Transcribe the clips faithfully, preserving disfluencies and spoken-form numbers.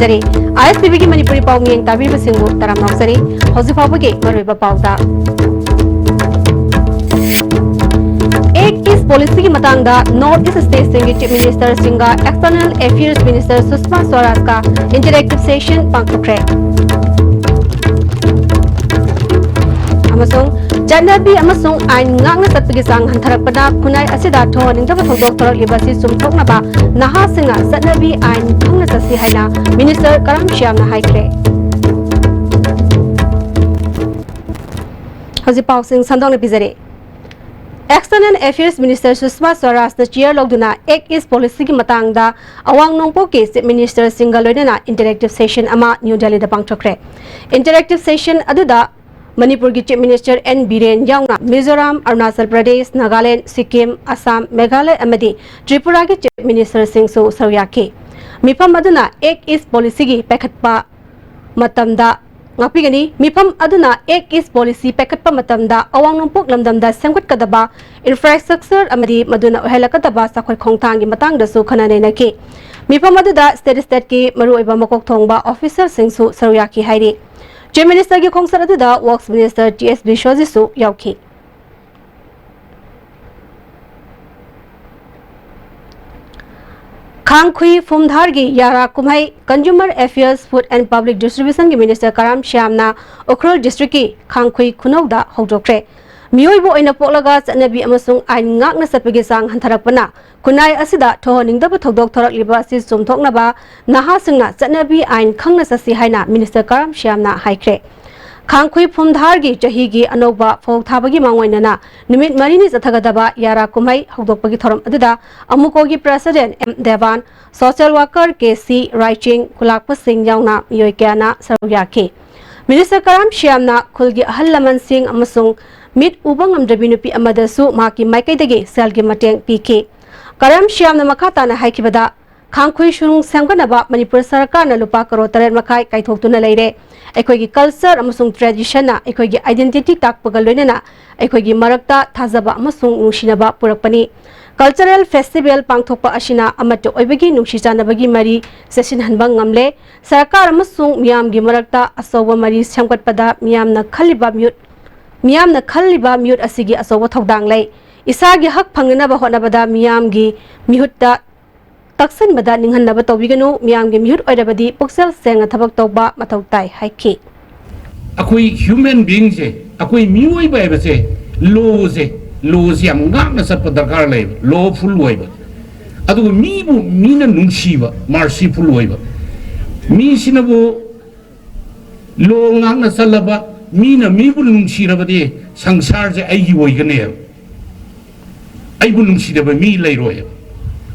ꯇꯥꯕꯤꯔꯤ꯫ ꯑꯥꯏ ꯑꯦꯁ T ꯚꯤꯒꯤ ꯃꯅꯤꯄꯨꯔꯤ ꯄꯥꯎ ꯃꯤꯌꯦꯡ ꯇꯥꯕꯤꯕꯁꯤꯡꯕꯨ ꯇꯔꯥꯝꯅ ꯑꯣꯛꯆꯔꯤ꯫ ꯍꯧꯖꯤꯛ ꯐꯥꯎꯕꯒꯤ ꯃꯔꯨꯑꯣꯏꯕ ꯄꯥꯎꯗ, ꯑꯦꯛ ꯏꯁ ꯄꯣꯂꯤꯁꯤꯒꯤ ꯃꯇꯥꯡꯗ ꯅꯣꯔꯠ ꯏꯁ ꯁ꯭ꯇꯦꯠꯁꯤꯡꯒꯤ ꯆꯤꯐ ꯃꯤꯅꯤꯁꯇꯔꯁꯤꯡꯒ ꯑꯦꯛꯁꯇꯔꯅꯦꯜ ꯑꯦꯐꯤꯌꯔꯁ ꯃꯤꯅꯤꯁꯇꯔ ꯁꯨꯁꯃꯥ ꯁ꯭ꯋꯔꯥꯖꯀ ꯏꯟꯇꯔꯦꯛꯇꯤꯚ ꯁꯦꯁꯟ ꯄꯥꯡꯊꯣꯛꯈ꯭ꯔꯦ꯫ ꯑꯃꯁꯨꯡ ꯆꯠꯅꯕꯤ ꯑꯃꯁꯨꯡ ꯑꯥꯏꯟ ꯉꯥꯛꯅ ꯆꯠꯄꯒꯤ ꯆꯥꯡ ꯍꯟꯊꯔꯛꯄꯅ ꯈꯨꯟꯅꯥꯏ ꯑꯁꯤꯗ ꯊꯣꯛꯍꯟꯅꯤꯡꯗꯕ ꯊꯧꯗꯣꯛ ꯊꯣꯔꯛꯂꯤꯕ ꯑꯁꯤ ꯆꯨꯝꯊꯣꯛꯅꯕ ꯅꯍꯥꯁꯤꯡꯅ ꯆꯠꯅꯕꯤ ꯑꯥꯏꯟ ꯈꯪꯅ ꯆꯠꯁꯤ ꯍꯥꯏꯅ ꯃꯤꯅꯤꯁꯇꯔ ꯀꯔꯥꯝ ꯁ꯭ꯌꯥꯝꯅ ꯍꯥꯏꯈ꯭ꯔꯦ꯫ ꯍꯧꯖꯤꯛ ꯄꯥꯎꯁꯤꯡ ꯁꯟꯗꯣꯛꯅ ꯄꯤꯖꯔꯤ꯫ ꯑꯦꯛꯁꯇꯔꯅꯦꯜ ꯑꯦꯐꯤꯌꯔꯁ ꯃꯤꯅꯤꯁꯇꯔ ꯁꯨꯁꯃꯥ ꯁ꯭ꯋꯔꯥꯖꯅ ꯆꯤꯌꯔ ꯂꯧꯗꯨꯅ ꯑꯦꯛ ꯏꯁ ꯄꯣꯂꯤꯁꯤꯒꯤ ꯃꯇꯥꯡꯗ ꯑꯋꯥꯡ ꯅꯣꯡꯄꯣꯛꯀꯤ ꯆꯤꯐ ꯃꯤꯅꯤꯁꯇꯔꯁꯤꯡꯒ ꯂꯣꯏꯅꯅ ꯏꯟꯇꯔꯦꯛꯇꯤꯚ ꯁꯦꯁꯟ ꯑꯃ ꯅ꯭ꯌꯨ ꯗꯦꯜꯂꯤꯗ ꯄꯥꯡꯊꯣꯛꯈ꯭ꯔꯦ꯫ ꯏꯟꯇꯔꯦꯛꯇꯤꯚ ꯁꯦꯁꯟ ꯑꯗꯨꯗ ꯃꯅꯤꯄꯨꯔꯒꯤ ꯆꯤꯐ ꯃꯤꯅꯤꯁꯇꯔ ꯑꯦꯟ ꯕꯤꯔꯦꯟ ꯌꯥꯎꯅ ꯃꯤꯖꯣꯔꯥꯝ, ꯑꯔꯨꯅꯥꯆꯜ ꯄ꯭ꯔꯗꯦꯁ, ꯅꯥꯒꯥꯂꯦꯟ, ꯁꯤꯛꯀꯤꯝ, ꯑꯁꯥꯝ, ꯃꯦꯘꯥꯂꯌ ꯑꯃꯗꯤ ꯇ꯭ꯔꯤꯄꯨꯔꯥꯒꯤ ꯆꯤꯐ ꯃꯤꯅꯤꯁꯇꯔꯁꯤꯡꯁꯨ ꯁꯔꯨꯛ ꯌꯥꯈꯤ꯫ ꯃꯤꯐꯝ ꯑꯗꯨꯅ ꯑꯦꯛ ꯏꯁ ꯄꯣꯂꯤꯁꯤꯒꯤ ꯄꯥꯏꯈꯠꯄ ꯃꯇꯝꯗ ꯉꯥꯛꯄꯤꯒꯅꯤ꯫ ꯃꯤꯐꯝ ꯑꯗꯨꯅ ꯑꯦꯛ ꯏꯁ ꯄꯣꯂꯤꯁꯤ ꯄꯥꯏꯈꯠꯄ ꯃꯇꯝꯗ ꯑꯋꯥꯡ ꯅꯣꯡꯄꯣꯛ ꯂꯝꯗꯝꯗ ꯁꯦꯝꯒꯠꯀꯗꯕ ꯏꯟꯐ꯭ꯔꯥꯁ꯭ꯇ꯭ꯔꯛꯆꯔ ꯑꯃꯗꯤ ꯃꯗꯨꯅ ꯑꯣꯏꯍꯜꯂꯛꯀꯗꯕ ꯆꯥꯎꯈꯠ ꯈꯣꯡꯊꯥꯡꯒꯤ ꯃꯇꯥꯡꯗꯁꯨ ꯈꯟꯅ ꯅꯩꯅꯈꯤ꯫ ꯃꯤꯐꯝ ꯑꯗꯨꯗ ꯁ꯭ꯇꯦꯠ ꯁ꯭ꯇꯦꯠꯀꯤ ꯃꯔꯨꯑꯣꯏꯕ ꯃꯀꯣꯛ ꯊꯣꯡꯕ ꯑꯣꯐꯤꯁꯔꯁꯤꯡꯁꯨ ꯁꯔꯨꯛ ꯌꯥꯈꯤ ꯍꯥꯏꯔꯤ꯫ ꯆꯤꯐ ꯃꯤꯅꯤꯁꯇꯔꯒꯤ ꯈꯣꯡꯆꯠ ꯑꯗꯨꯗ ꯋꯔꯛꯁ ꯃꯤꯅꯤꯁꯇꯔ ꯇꯤ ꯑꯦꯁ ꯕꯤꯁ꯭ꯋꯖꯤꯠꯁꯨ ꯌꯥꯎꯈꯤ꯫ ꯈꯥꯡꯈꯨꯏ ꯐꯨꯝꯗꯥꯔꯒꯤ ꯌꯥꯔꯥ ꯀꯨꯝꯍꯩ Consumer Affairs, Food and Public Distribution ꯒꯤ ꯃꯤꯅꯤꯁꯇꯔ ꯀꯔꯥꯝ ꯁ꯭ꯌꯥꯝꯅ ꯎꯈ꯭ꯔꯨꯜ ꯗꯤꯁꯇ꯭ꯔꯤꯛꯀꯤ ꯈꯥꯡꯈꯨꯏ ꯈꯨꯅꯧꯗ ꯍꯧꯗꯣꯛꯈ꯭ꯔꯦ꯫ ꯃꯤꯑꯣꯏꯕ ꯑꯣꯏꯅ ꯄꯣꯛꯂꯒ ꯆꯠꯅꯕꯤ ꯑꯃꯁꯨꯡ ꯑꯥꯏꯟ ꯉꯥꯛꯅ ꯆꯠꯄꯒꯤ ꯆꯥꯡ ꯍꯟꯊꯔꯛꯄꯅ ꯈꯨꯟꯅꯥꯏ ꯑꯁꯤꯗ ꯊꯣꯛꯍꯟꯅꯤꯡꯗꯕ ꯊꯧꯗꯣꯛ ꯊꯣꯔꯛꯂꯤꯕ ꯑꯁꯤ ꯆꯨꯝꯊꯣꯛꯅꯕ ꯅꯍꯥꯁꯤꯡꯅ ꯆꯠꯅꯕꯤ ꯑꯥꯏꯟ ꯈꯪꯅ ꯆꯠꯁꯤ ꯍꯥꯏꯅ ꯃꯤꯅꯤꯁꯇꯔ ꯀꯔꯥꯝ ꯁ꯭ꯌꯥꯝꯅ ꯍꯥꯏꯈ꯭ꯔꯦ꯫ ꯈꯥꯡꯈꯨꯏ ꯐꯨꯝꯗꯥꯔꯒꯤ ꯆꯍꯤꯒꯤ ꯑꯅꯧꯕ ꯐꯧ ꯊꯥꯕꯒꯤ ꯃꯥꯡꯑꯣꯏꯅꯅ ꯅꯨꯃꯤꯠ ꯃꯔꯤꯅꯤ ꯆꯠꯊꯒꯗꯕ ꯌꯥꯔꯥ ꯀꯨꯝꯍꯩ ꯍꯧꯗꯣꯛꯄꯒꯤ ꯊꯧꯔꯝ ꯑꯗꯨꯗ ꯑꯃꯨꯀꯣꯒꯤ president M Deban, social worker K C Raiching, ꯈꯨꯂꯥꯛꯄꯁꯤꯡ ꯌꯥꯎꯅ ꯃꯤꯑꯣꯏ ꯀꯌꯥꯅ ꯁꯔꯨꯛ ꯌꯥꯈꯤ꯫ ꯃꯤꯅꯤꯁꯇꯔ ꯀꯔꯥꯝ ꯁ꯭ꯌꯥꯝꯅ ꯈꯨꯜꯒꯤ ꯑꯍꯜ ꯂꯃꯟꯁꯤꯡ ꯑꯃꯁꯨꯡ ꯃꯤꯠ ꯎꯕ ꯉꯝꯗ꯭ꯔꯕꯤ ꯅꯨꯄꯤ ꯑꯃꯗꯁꯨ ꯃꯍꯥꯛꯀꯤ ꯃꯥꯏꯀꯩꯗꯒꯤ ꯁꯦꯜꯒꯤ ꯃꯇꯦꯡ ꯄꯤꯈꯤ꯫ ꯀꯔꯥꯝ ꯁ꯭ꯌꯥꯝꯅ ꯃꯈꯥ ꯇꯥꯅ ꯍꯥꯏꯈꯤꯕꯗ, ꯈꯥꯡꯈꯨꯏ ꯁꯨꯔꯨꯡ ꯁꯦꯝꯒꯠꯅꯕ ꯃꯅꯤꯄꯨꯔ ꯁꯔꯀꯥꯔꯅ ꯂꯨꯄꯥ ꯀꯔꯣꯔ ꯇꯔꯦꯠ ꯃꯈꯥꯏ ꯀꯥꯏꯊꯣꯛꯇꯨꯅ ꯂꯩꯔꯦ꯫ ꯑꯩꯈꯣꯏꯒꯤ ꯀꯜꯆꯔ ꯑꯃꯁꯨꯡ ꯇ꯭ꯔꯦꯗꯤꯁꯟꯅ ꯑꯩꯈꯣꯏꯒꯤ ꯑꯥꯏꯗꯦꯟꯇꯤꯇꯤ ꯇꯥꯛꯄꯒ ꯂꯣꯏꯅꯅ ꯑꯩꯈꯣꯏꯒꯤ ꯃꯔꯛꯇ ꯊꯥꯖꯕ ꯑꯃꯁꯨꯡ ꯅꯨꯡꯁꯤꯅꯕ ꯄꯨꯔꯛꯄꯅꯤ꯫ Cultural Festival ꯄꯥꯡꯊꯣꯛꯄ ꯑꯁꯤꯅ ꯑꯃꯠꯇ ꯑꯣꯏꯕꯒꯤ ꯅꯨꯡꯁꯤ ꯆꯥꯟꯅꯕꯒꯤ ꯃꯔꯤ ꯆꯦꯠꯁꯤꯟꯍꯟꯕ ꯉꯝꯂꯦ꯫ ꯁꯔꯀꯥꯔ ꯑꯃꯁꯨꯡ ꯃꯤꯌꯥꯝꯒꯤ ꯃꯔꯛꯇ ꯑꯆꯧꯕ ꯃꯔꯤ ꯁꯦꯝꯒꯠꯄꯗ ꯃꯤꯌꯥꯝꯅ ꯈꯜꯂꯤꯕ ꯃꯤꯍꯨꯠ, ꯃꯤꯌꯥꯝꯅ ꯈꯜꯂꯤꯕ ꯃꯤꯍꯨꯠ ꯑꯁꯤꯒꯤ ꯑꯆꯧꯕ ꯊꯧꯗꯥꯡ ꯂꯩ꯫ ꯏꯁꯥꯒꯤ ꯍꯛ ꯐꯪꯅꯅꯕ ꯍꯣꯠꯅꯕꯗ ꯃꯤꯌꯥꯝꯒꯤ ꯃꯤꯍꯨꯠꯇ ꯇꯛꯁꯟꯕꯗ ꯅꯤꯡꯍꯟꯅꯕ ꯇꯧꯕꯤꯒꯅꯨ꯫ ꯃꯤꯌꯥꯝꯒꯤ ꯃꯤꯍꯨꯠ ꯑꯣꯏꯔꯕꯗꯤ ꯄꯨꯛꯆꯦꯜ ꯁꯦꯡꯅ ꯊꯕꯛ ꯇꯧꯕ ꯃꯊꯧ ꯇꯥꯏ ꯍꯥꯏꯈꯤ꯫ ꯑꯩꯈꯣꯏ human beingꯁꯦ, ꯑꯩꯈꯣꯏ ꯃꯤꯑꯣꯏꯕ ꯍꯥꯏꯕꯁꯦ, lawꯁꯦ, lawꯁꯦ ꯌꯥꯝ ꯉꯥꯛꯅ ꯆꯠꯄ ꯗꯔꯀꯥꯔ ꯂꯩꯕ, lawful ꯑꯣꯏꯕ꯫ ꯑꯗꯨꯒ ꯃꯤꯕꯨ ꯃꯤꯅ ꯅꯨꯡꯁꯤꯕ, merciful ꯑꯣꯏꯕ꯫ ꯃꯤꯁꯤꯅꯕꯨ law ꯉꯥꯛꯅ ꯆꯠꯂꯕ, ꯃꯤꯅ ꯃꯤꯕꯨ ꯅꯨꯡꯁꯤꯔꯕꯗꯤ ꯁꯪꯁꯥꯔꯁꯦ ꯑꯩꯒꯤ ꯑꯣꯏꯒꯅꯦꯕ꯫ ꯑꯩꯕꯨ ꯅꯨꯡꯁꯤꯗꯕ ꯃꯤ ꯂꯩꯔꯣꯏꯕ꯫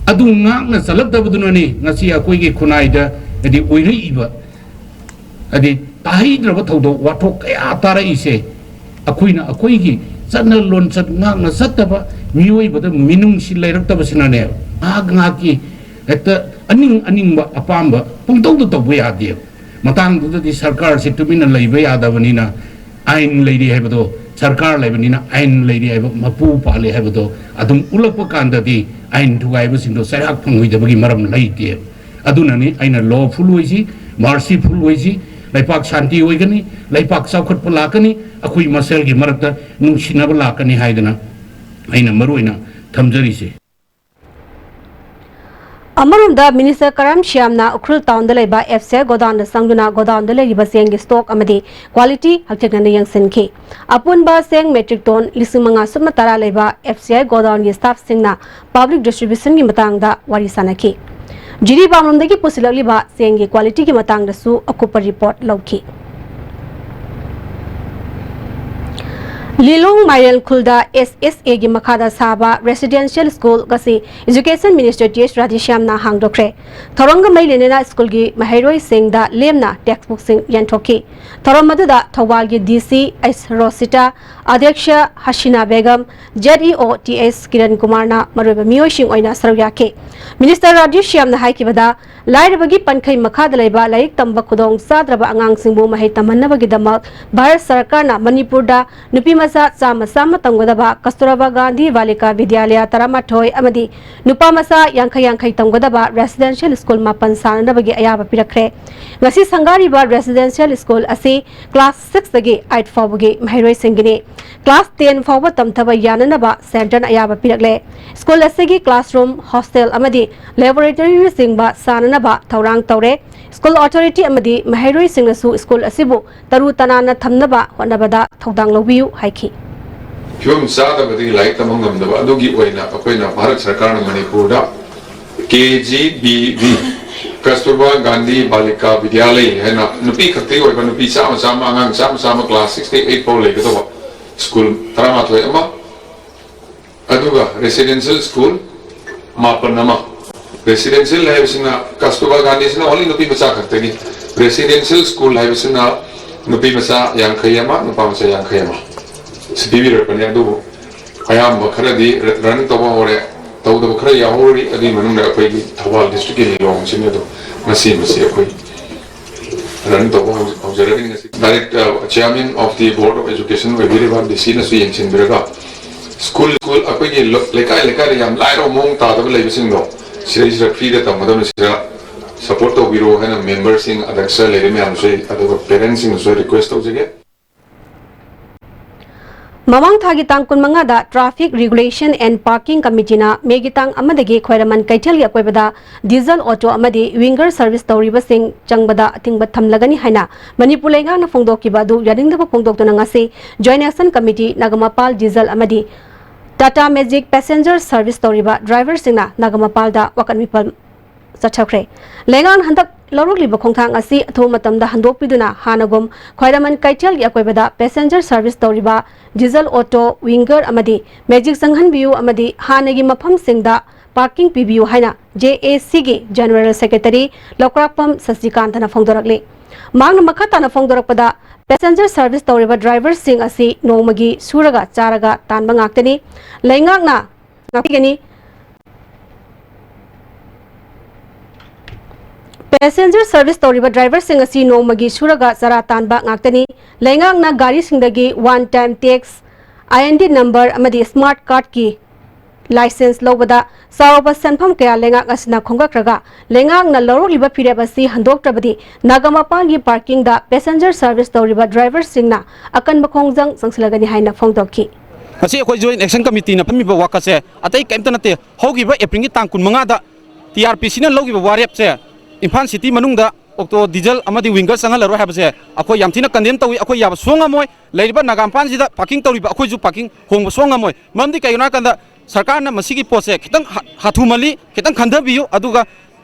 ꯑꯗꯨ ꯉꯥꯛꯅ ꯆꯠꯂꯛꯇꯕꯗꯨꯅꯅꯤ ꯉꯁꯤ ꯑꯩꯈꯣꯏꯒꯤ ꯈꯨꯟꯅꯥꯏꯗ ꯍꯥꯏꯗꯤ ꯑꯣꯏꯔꯛꯏꯕ, ꯍꯥꯏꯗꯤ ꯇꯥꯍꯩꯗ꯭ꯔꯕ ꯊꯧꯗꯣꯛ ꯋꯥꯊꯣꯛ ꯀꯌꯥ ꯇꯥꯔꯛꯏꯁꯦ꯫ ꯑꯩꯈꯣꯏꯅ ꯑꯩꯈꯣꯏꯒꯤ ꯆꯠꯅ ꯂꯣꯟꯆꯠ ꯉꯥꯛꯅ ꯆꯠꯇꯕ, ꯃꯤꯑꯣꯏꯕꯗ ꯃꯤꯅꯨꯡꯁꯤ ꯂꯩꯔꯛꯇꯕꯁꯤꯅꯅꯦꯕ꯫ ꯉꯥꯏꯍꯥꯛ ꯉꯥꯏꯍꯥꯛꯀꯤ ꯍꯦꯛꯇ ꯑꯅꯤꯡ ꯑꯅꯤꯡꯕ ꯑꯄꯥꯝꯕ ꯄꯪꯇꯧꯗ ꯇꯧꯕ ꯌꯥꯗꯦꯕ꯫ ꯃꯇꯥꯡꯗꯨꯗꯗꯤ ꯁꯔꯀꯥꯔꯁꯤ ꯇꯨꯃꯤꯟꯅ ꯂꯩꯕ ꯌꯥꯗꯕꯅꯤꯅ, ꯑꯥꯏꯟ ꯂꯩꯔꯤ ꯍꯥꯏꯕꯗꯣ, ꯁꯔꯀꯥꯔ ꯂꯩꯕꯅꯤꯅ ꯑꯥꯏꯟ ꯂꯩꯔꯤ ꯍꯥꯏꯕ, ꯃꯄꯨ ꯄꯥꯜꯂꯤ ꯍꯥꯏꯕꯗꯣ ꯑꯗꯨꯝ ꯎꯠꯂꯛꯄ ꯀꯥꯟꯗꯗꯤ ꯑꯥꯏꯟ ꯊꯨꯒꯥꯏꯕꯁꯤꯡꯗꯣ ꯆꯩꯔꯥꯛ ꯐꯪꯉꯣꯏꯗꯕꯒꯤ ꯃꯔꯝ ꯂꯩꯇꯦꯕ꯫ ꯑꯗꯨꯅꯅꯤ ꯑꯩꯅ lawful ꯑꯣꯏꯁꯤ, merciful ꯑꯣꯏꯁꯤ, ꯂꯩꯄꯥꯛ ꯁꯥꯟꯇꯤ ꯑꯣꯏꯒꯅꯤ, ꯂꯩꯄꯥꯛ ꯆꯥꯎꯈꯠꯄ ꯂꯥꯛꯀꯅꯤ, ꯑꯩꯈꯣꯏ ꯃꯁꯦꯜꯒꯤ ꯃꯔꯛꯇ ꯅꯨꯡꯁꯤꯅꯕ ꯂꯥꯛꯀꯅꯤ ꯍꯥꯏꯗꯅ ꯑꯩꯅ ꯃꯔꯨꯑꯣꯏꯅ ꯊꯝꯖꯔꯤꯁꯦ꯫ ꯑꯃꯔꯣꯝꯗ, ꯃꯤꯅꯤꯁꯇꯔ ꯀꯔꯝ ꯁ꯭ꯌꯥꯝꯅ ꯎꯈ꯭ꯔꯨꯜ ꯇꯥꯎꯟꯗ ꯂꯩꯕ ꯑꯦꯐꯁꯤꯑꯥꯏ ꯒꯣꯗꯥꯎꯟꯗ ꯆꯪꯗꯨꯅ ꯒꯣꯗꯥꯎꯟꯗ ꯂꯩꯔꯤꯕ ꯆꯦꯡꯒꯤ ꯁ꯭ꯇꯣꯛ ꯑꯃꯗꯤ ꯀ꯭ꯋꯥꯂꯤꯇꯤ ꯍꯛꯊꯦꯡꯅꯅ ꯌꯦꯡꯁꯤꯟꯈꯤ꯫ ꯑꯄꯨꯟꯕ ꯆꯦꯡ ꯃꯦꯇ꯭ꯔꯤꯛ ꯇꯣꯟ ꯂꯤꯁꯤꯡ ꯃꯉꯥ ꯁꯨꯞꯅ ꯇꯔꯥ ꯂꯩꯕ ꯑꯦꯐꯁꯤꯑꯥꯏ ꯒꯣꯗꯥꯎꯟꯒꯤ ꯁ꯭ꯇꯥꯐꯁꯤꯡꯅ ꯄꯕ꯭ꯂꯤꯛ ꯗꯤꯁꯇ꯭ꯔꯤꯕ꯭ꯌꯨꯁꯟꯒꯤ ꯃꯇꯥꯡꯗ ꯋꯥꯔꯤ ꯁꯥꯅꯈꯤ꯫ ꯖꯤꯔꯤꯕꯥꯝꯂꯣꯝꯗꯒꯤ ꯄꯨꯁꯤꯜꯂꯛꯂꯤꯕ ꯆꯦꯡꯒꯤ ꯀ꯭ꯋꯥꯂꯤꯇꯤꯒꯤ ꯃꯇꯥꯡꯗꯁꯨ ꯑꯀꯨꯞꯄ ꯔꯤꯄꯣꯔꯠ ꯂꯧꯈꯤ꯫ ꯂꯤꯂꯣꯡ ꯃꯥꯏꯔꯦꯟ ꯈꯨꯜꯗ ꯑꯦꯁ ꯑꯦꯁ ꯑꯦꯒꯤ ꯃꯈꯥꯗ ꯁꯥꯕ ꯔꯦꯁꯤꯗꯦꯟꯁꯤꯌꯦꯜ ꯁ꯭ꯀꯨꯜ ꯑꯁꯤ ꯏꯖꯨꯀꯦꯁꯟ ꯃꯤꯅꯤꯁꯇꯔ ꯇꯤ ꯑꯦꯁ ꯔꯥꯙꯦꯁ꯭ꯌꯥꯝꯅ ꯍꯥꯡꯗꯣꯛꯈ꯭ꯔꯦ꯫ ꯊꯧꯔꯝꯒ ꯃꯔꯤ ꯂꯩꯅꯅ ꯁ꯭ꯀꯨꯜꯒꯤ ꯃꯍꯩꯔꯣꯏꯁꯤꯡꯗ ꯂꯦꯝꯅ ꯇꯦꯛꯁꯕꯨꯛꯁꯤꯡ ꯌꯦꯟꯊꯣꯛꯈꯤ꯫ ꯊꯧꯔꯝ ꯑꯗꯨꯗ ꯊꯧꯕꯥꯜꯒꯤ ꯗꯤ ꯁꯤ H ꯔꯣꯁꯤꯇꯥ, ꯑꯗ꯭ꯌꯛꯁ Hasina Begum, Z E O T ꯑꯦꯁ ꯀꯤꯔꯟ ꯀꯨꯃꯥꯔꯅ ꯃꯔꯨꯑꯣꯏꯕ ꯃꯤꯑꯣꯏꯁꯤꯡ ꯑꯣꯏꯅ ꯁꯔꯨꯛ ꯌꯥꯈꯤ꯫ ꯃꯤꯅꯤꯁꯇꯔ ꯔꯥꯙꯦꯁ꯭ꯌꯥꯝꯅ ꯍꯥꯏꯈꯤꯕꯗ, ꯂꯥꯏꯔꯕꯒꯤ ꯄꯟꯈꯩ ꯃꯈꯥꯗ ꯂꯩꯕ ꯂꯥꯏꯔꯤꯛ ꯇꯝꯕ ꯈꯨꯗꯣꯡ ꯆꯥꯗ꯭ꯔꯕ ꯑꯉꯥꯡꯁꯤꯡꯕꯨ ꯃꯍꯩ ꯇꯝꯍꯟꯅꯕꯒꯤꯗꯃꯛ ꯚꯥꯔꯠ ꯁꯔꯀꯥꯔꯅ ꯃꯅꯤꯄꯨꯔꯗ ꯅꯨꯄꯤ ꯃꯆꯥ ꯆꯥꯝꯃ ꯆꯥꯝꯃ ꯇꯝꯒꯗꯕ ꯀꯁꯇꯨꯔꯕꯥ ꯒꯥꯟꯙꯤ ꯕꯥꯂꯤꯀꯥ ꯕꯤꯗ꯭ꯌꯥꯂꯌ ꯇꯔꯥꯃꯥꯊꯣꯏ ꯑꯃꯗꯤ ꯅꯨꯄꯥ ꯃꯆꯥ ꯌꯥꯡꯈꯩ ꯌꯥꯡꯈꯩ ꯇꯝꯒꯗꯕ residential school ꯃꯥꯄꯟ ꯁꯥꯅꯅꯕꯒꯤ ꯑꯌꯥꯕ ꯄꯤꯔꯛꯈ꯭ꯔꯦ꯫ ꯉꯁꯤ ꯁꯪꯒꯥꯔꯤꯕ residential school ꯑꯁꯤ class six ꯗꯒꯤ eight ꯐꯥꯎꯕꯒꯤ ꯃꯍꯩꯔꯣꯏꯁꯤꯡꯒꯤꯅꯤ꯫ Class ten ꯐꯥꯎꯕ ꯇꯝꯊꯕ ꯌꯥꯅꯅꯕ centreꯅ ꯑꯌꯥꯕ ꯄꯤꯔꯛꯂꯦ꯫ School ꯑꯁꯤꯒꯤ classroom, hostel ꯑꯃꯗꯤ laboratoryꯅꯆꯤꯡꯕ ꯁꯥꯅꯅꯕ ꯊꯧꯔꯥꯡ ꯇꯧꯔꯦ꯫ School authority ꯑꯃꯗꯤ ꯃꯍꯩꯔꯣꯏꯁꯤꯡꯅꯁꯨ school ꯑꯁꯤꯕꯨ ꯇꯔꯨ ꯇꯅꯥꯟꯅ ꯊꯝꯅꯕ ꯍꯣꯠꯅꯕꯗ ꯊꯧꯗꯥꯡ ꯂꯧꯕꯤꯌꯨ ꯍꯥꯏꯈꯤ꯫ ꯐꯤꯕꯝ ꯆꯥꯗꯕꯗꯒꯤ ꯂꯥꯏꯔꯤꯛ ꯇꯝꯕ ꯉꯝꯗꯕ ꯑꯗꯨꯒꯤ ꯑꯣꯏꯅ ꯑꯩꯈꯣꯏꯅ ꯚꯥꯔꯠ ꯁꯔꯀꯥꯔꯅ ꯃꯅꯤꯄꯨꯔꯗ ꯀꯦ ꯖꯤ ꯕꯤ ꯚꯤ, ꯀꯁꯇꯨꯔꯕꯥ ꯒꯥꯟꯙꯤ ꯕꯥꯂꯤꯀꯥ ꯕꯤꯗ꯭ꯌꯥꯂꯌ ꯍꯥꯏꯅ ꯅꯨꯄꯤ ꯈꯛꯇꯒꯤ ꯑꯣꯏꯕ, ꯅꯨꯄꯤ ꯆꯥꯝꯃ ꯆꯥꯝꯃ, ꯑꯉꯥꯡ ꯆꯥꯝꯃ ꯆꯥꯝꯃ, class six ꯇꯒꯤ eight ꯐꯥꯎ ꯂꯩꯒꯗꯧꯕ school ꯇꯔꯥꯃꯥꯊꯣꯏ ꯑꯃ, ꯑꯗꯨꯒ residential school ꯃꯥꯄꯟ ꯑꯃ꯫ Residential ꯍꯥꯏꯕꯁꯤꯅ ꯀꯁꯇꯨꯔꯕꯥ ꯒꯥꯟꯙꯤꯁꯤꯅ only ꯅꯨꯄꯤ ꯃꯆꯥ ꯈꯛꯇꯒꯤ, residential school ꯍꯥꯏꯕꯁꯤꯅ ꯅꯨꯄꯤ ꯃꯆꯥ ꯌꯥꯡꯈꯩ ꯑꯃ, ꯅꯨꯄꯥ ꯃꯆꯥ ꯌꯥꯡꯈꯩ ꯑꯃ ꯁꯤ ꯄꯤꯕꯤꯔꯛꯄꯅꯤ꯫ ꯑꯗꯨꯕꯨ ꯑꯌꯥꯝꯕ ꯈꯔꯗꯤ ꯔ-, run ꯇꯧꯕ ꯍꯧꯔꯦ, ꯇꯧꯗꯕ ꯈꯔ ꯌꯥꯎꯍꯧꯔꯤ꯫ ꯑꯗꯨꯒꯤ ꯃꯅꯨꯡꯗ ꯑꯩꯈꯣꯏꯒꯤ ꯊꯧꯕꯥꯜ districtꯀꯤ ꯂꯤꯂꯣꯡꯁꯤꯅꯤ꯫ ꯑꯗꯣ ꯉꯁꯤ ꯃꯁꯤ ꯑꯩꯈꯣꯏ run ꯇꯧꯕ ꯍꯧ-, ꯍꯧꯖꯔꯒꯅꯤ꯫ ꯉꯁꯤ direct, ꯑ, chairman of the board of education ꯑꯣꯏꯕꯤꯔꯤꯕ ꯗꯤ ꯁꯤꯅꯁꯨ ꯌꯦꯡꯁꯤꯟꯕꯤꯔꯒ school, school ꯑꯩꯈꯣꯏꯒꯤ ꯂ-, ꯂꯩꯀꯥꯏ ꯂꯩꯀꯥꯏꯗ ꯌꯥꯝ ꯂꯥꯏꯔꯕ ꯃꯑꯣꯡ ꯇꯥꯗꯕ ꯂꯩꯕꯁꯤꯡꯗꯣ ꯁꯤꯗꯩꯁꯤꯗ freeꯗ ꯇꯝꯒꯗꯕꯅꯤ꯫ ꯁꯤꯗ support ꯇꯧꯕꯤꯔꯣ ꯍꯥꯏꯅ memberꯁꯤꯡ, ꯑꯗꯛꯁ ꯂꯩꯔꯤ ꯃꯌꯥꯝꯁꯨ, ꯑꯗꯨꯒ parentsꯁꯤꯡꯅꯁꯨ request ꯇꯧꯖꯒꯦ꯫ ꯃꯃꯥꯡ ꯊꯥꯒꯤ ꯇꯥꯡ ꯀꯨꯟꯃꯉꯥꯗ Traffic Regulation and Parking Committeeꯅ ꯃꯦꯒꯤ ꯇꯥꯡ ꯑꯃꯗꯒꯤ ꯈ꯭ꯋꯥꯏꯔꯝꯕꯟ ꯀꯩꯊꯦꯜꯒꯤ ꯑꯀꯣꯏꯕꯗ diesel auto ꯑꯃꯗꯤ Winger service ꯇꯧꯔꯤꯕꯁꯤꯡ ꯆꯪꯕꯗ ꯑꯊꯤꯡꯕ ꯊꯝꯂꯒꯅꯤ ꯍꯥꯏꯅ ꯃꯅꯤꯄꯨꯔ ꯂꯩꯉꯥꯛꯅ ꯐꯣꯡꯗꯣꯛꯈꯤꯕ ꯑꯗꯨ ꯌꯥꯅꯤꯡꯗꯕ ꯐꯣꯡꯗꯣꯛꯇꯨꯅ ꯉꯁꯤ Joint Action Committee, Nagampal diesel ꯑꯃꯗꯤ Tata Magic passenger service ꯇꯧꯔꯤꯕ driverꯁꯤꯡꯅ ꯅꯥꯒꯥꯃꯄꯥꯜꯗ ꯋꯥꯀꯠ ꯃꯤꯐꯝ ꯆꯠꯊꯈ꯭ꯔꯦ꯫ ꯂꯩꯉꯥꯛꯅ ꯍꯟꯗꯛ ꯂꯧꯔꯛꯂꯤꯕ ꯈꯣꯡꯊꯥꯡ ꯑꯁꯤ ꯑꯊꯨꯕ ꯃꯇꯝꯗ ꯍꯟꯗꯣꯛꯄꯤꯗꯨꯅ ꯍꯥꯟꯅꯒꯨꯝ ꯈ꯭ꯋꯥꯏꯔꯝꯕꯟ ꯀꯩꯊꯦꯜꯒꯤ ꯑꯀꯣꯏꯕꯗ passenger service ꯇꯧꯔꯤꯕ diesel auto, Winger ꯑꯃꯗꯤ Magic ꯆꯪꯍꯟꯕꯤꯌꯨ ꯑꯃꯗꯤ ꯍꯥꯟꯅꯒꯤ ꯃꯐꯝꯁꯤꯡꯗ parking ꯄꯤꯕꯤꯌꯨ ꯍꯥꯏꯅ J A Cꯒꯤ General Secretary ꯂꯧꯀ꯭ꯔꯥꯛꯄꯝ ꯁꯁꯤꯀꯥꯟꯇꯅ ꯐꯣꯡꯗꯣꯔꯛꯂꯤ꯫ ꯃꯍꯥꯛꯅ ꯃꯈꯥ ꯇꯥꯅ ꯐꯣꯡꯗꯣꯔꯛꯄꯗ, passenger service ꯇꯧꯔꯤꯕ driverꯁꯤꯡ ꯑꯁꯤ ꯅꯣꯡꯃꯒꯤ ꯁꯨꯔꯒ ꯆꯥꯔꯒ ꯇꯥꯟꯕ ꯉꯥꯛꯇꯅꯤ꯫ ꯂꯩꯉꯥꯛꯅ ꯉꯥꯛꯄꯤꯒꯅꯤ꯫ Passenger service ꯇꯧꯔꯤꯕ driverꯁꯤꯡ ꯑꯁꯤ ꯅꯣꯡꯃꯒꯤ ꯁꯨꯔꯒ ꯆꯔꯥ ꯇꯥꯟꯕ ꯉꯥꯛꯇꯅꯤ꯫ ꯂꯩꯉꯥꯛꯅ ꯒꯥꯔꯤꯁꯤꯡꯗꯒꯤ one time tax, I N D number ꯑꯃꯗꯤ smart cardꯀꯤ license ꯂꯧꯕꯗ ꯆꯥꯎꯔꯕ ꯁꯦꯟꯐꯝ ꯀꯌꯥ ꯂꯩꯉꯥꯛ ꯑꯁꯤꯅ ꯈꯣꯝꯒꯠꯈ꯭ꯔꯒ, ꯂꯩꯉꯥꯛꯅ ꯂꯧꯔꯛꯂꯤꯕ ꯐꯤꯔꯦꯞ ꯑꯁꯤ ꯍꯟꯗꯣꯛꯇ꯭ꯔꯕꯗꯤ ꯅꯥꯒꯥꯃꯄꯥꯜꯒꯤ parkingꯗ passenger service ꯇꯧꯔꯤꯕ driverꯁꯤꯡꯅ ꯑꯀꯟꯕ ꯈꯣꯡꯖꯪ ꯆꯪꯁꯤꯜꯂꯒꯅꯤ ꯍꯥꯏꯅ ꯐꯣꯡꯗꯣꯛꯈꯤ꯫ ꯉꯁꯤ ꯑꯩꯈꯣꯏ Joint Action Committeeꯅ ꯐꯝꯃꯤꯕ ꯋꯥꯀꯠꯁꯦ ꯑꯇꯩ ꯀꯔꯤꯝꯇ ꯅꯠꯇꯦ꯫ ꯍꯧꯈꯤꯕ Aprilꯒꯤ ꯇꯥꯡ ꯀꯨꯟꯃꯉꯥꯗ T R P Cꯅ ꯂꯧꯈꯤꯕ ꯋꯥꯔꯦꯞꯁꯦ ꯏꯝꯐꯥꯜ city ꯃꯅꯨꯡꯗ ꯑꯣꯛꯇꯣ, ꯗꯤꯖꯜ ꯑꯃꯗꯤ winger ꯆꯪꯍꯜꯂꯔꯣꯏ ꯍꯥꯏꯕꯁꯦ ꯑꯩꯈꯣꯏ ꯌꯥꯝ ꯊꯤꯅ condemn ꯇꯧꯏ꯫ ꯑꯩꯈꯣꯏ ꯌꯥꯕ ꯁꯨꯡꯉꯝ ꯉꯝꯃꯣꯏ꯫ ꯂꯩꯔꯤꯕ ꯅꯥꯒꯥꯃꯄꯥꯜꯁꯤꯗ parking ꯇꯧꯔꯤꯕ ꯑꯩꯈꯣꯏꯁꯨ parking ꯍꯣꯡꯕ ꯁꯨꯡꯉꯝ ꯉꯝꯃꯣꯏ꯫ ꯃꯔꯝꯗꯤ ꯀꯩꯒꯤꯅꯣ ꯍꯥꯏ ꯀꯥꯟꯗ ꯁꯔꯀꯥꯔꯅ ꯃꯁꯤꯒꯤ ꯄꯣꯠꯁꯦ ꯈꯤꯇꯪ ꯍꯥ-, ꯍꯥꯊꯨꯃꯜꯂꯤ, ꯈꯤꯇꯪ ꯈꯟꯊꯕꯤꯌꯨ, ꯑꯗꯨꯒ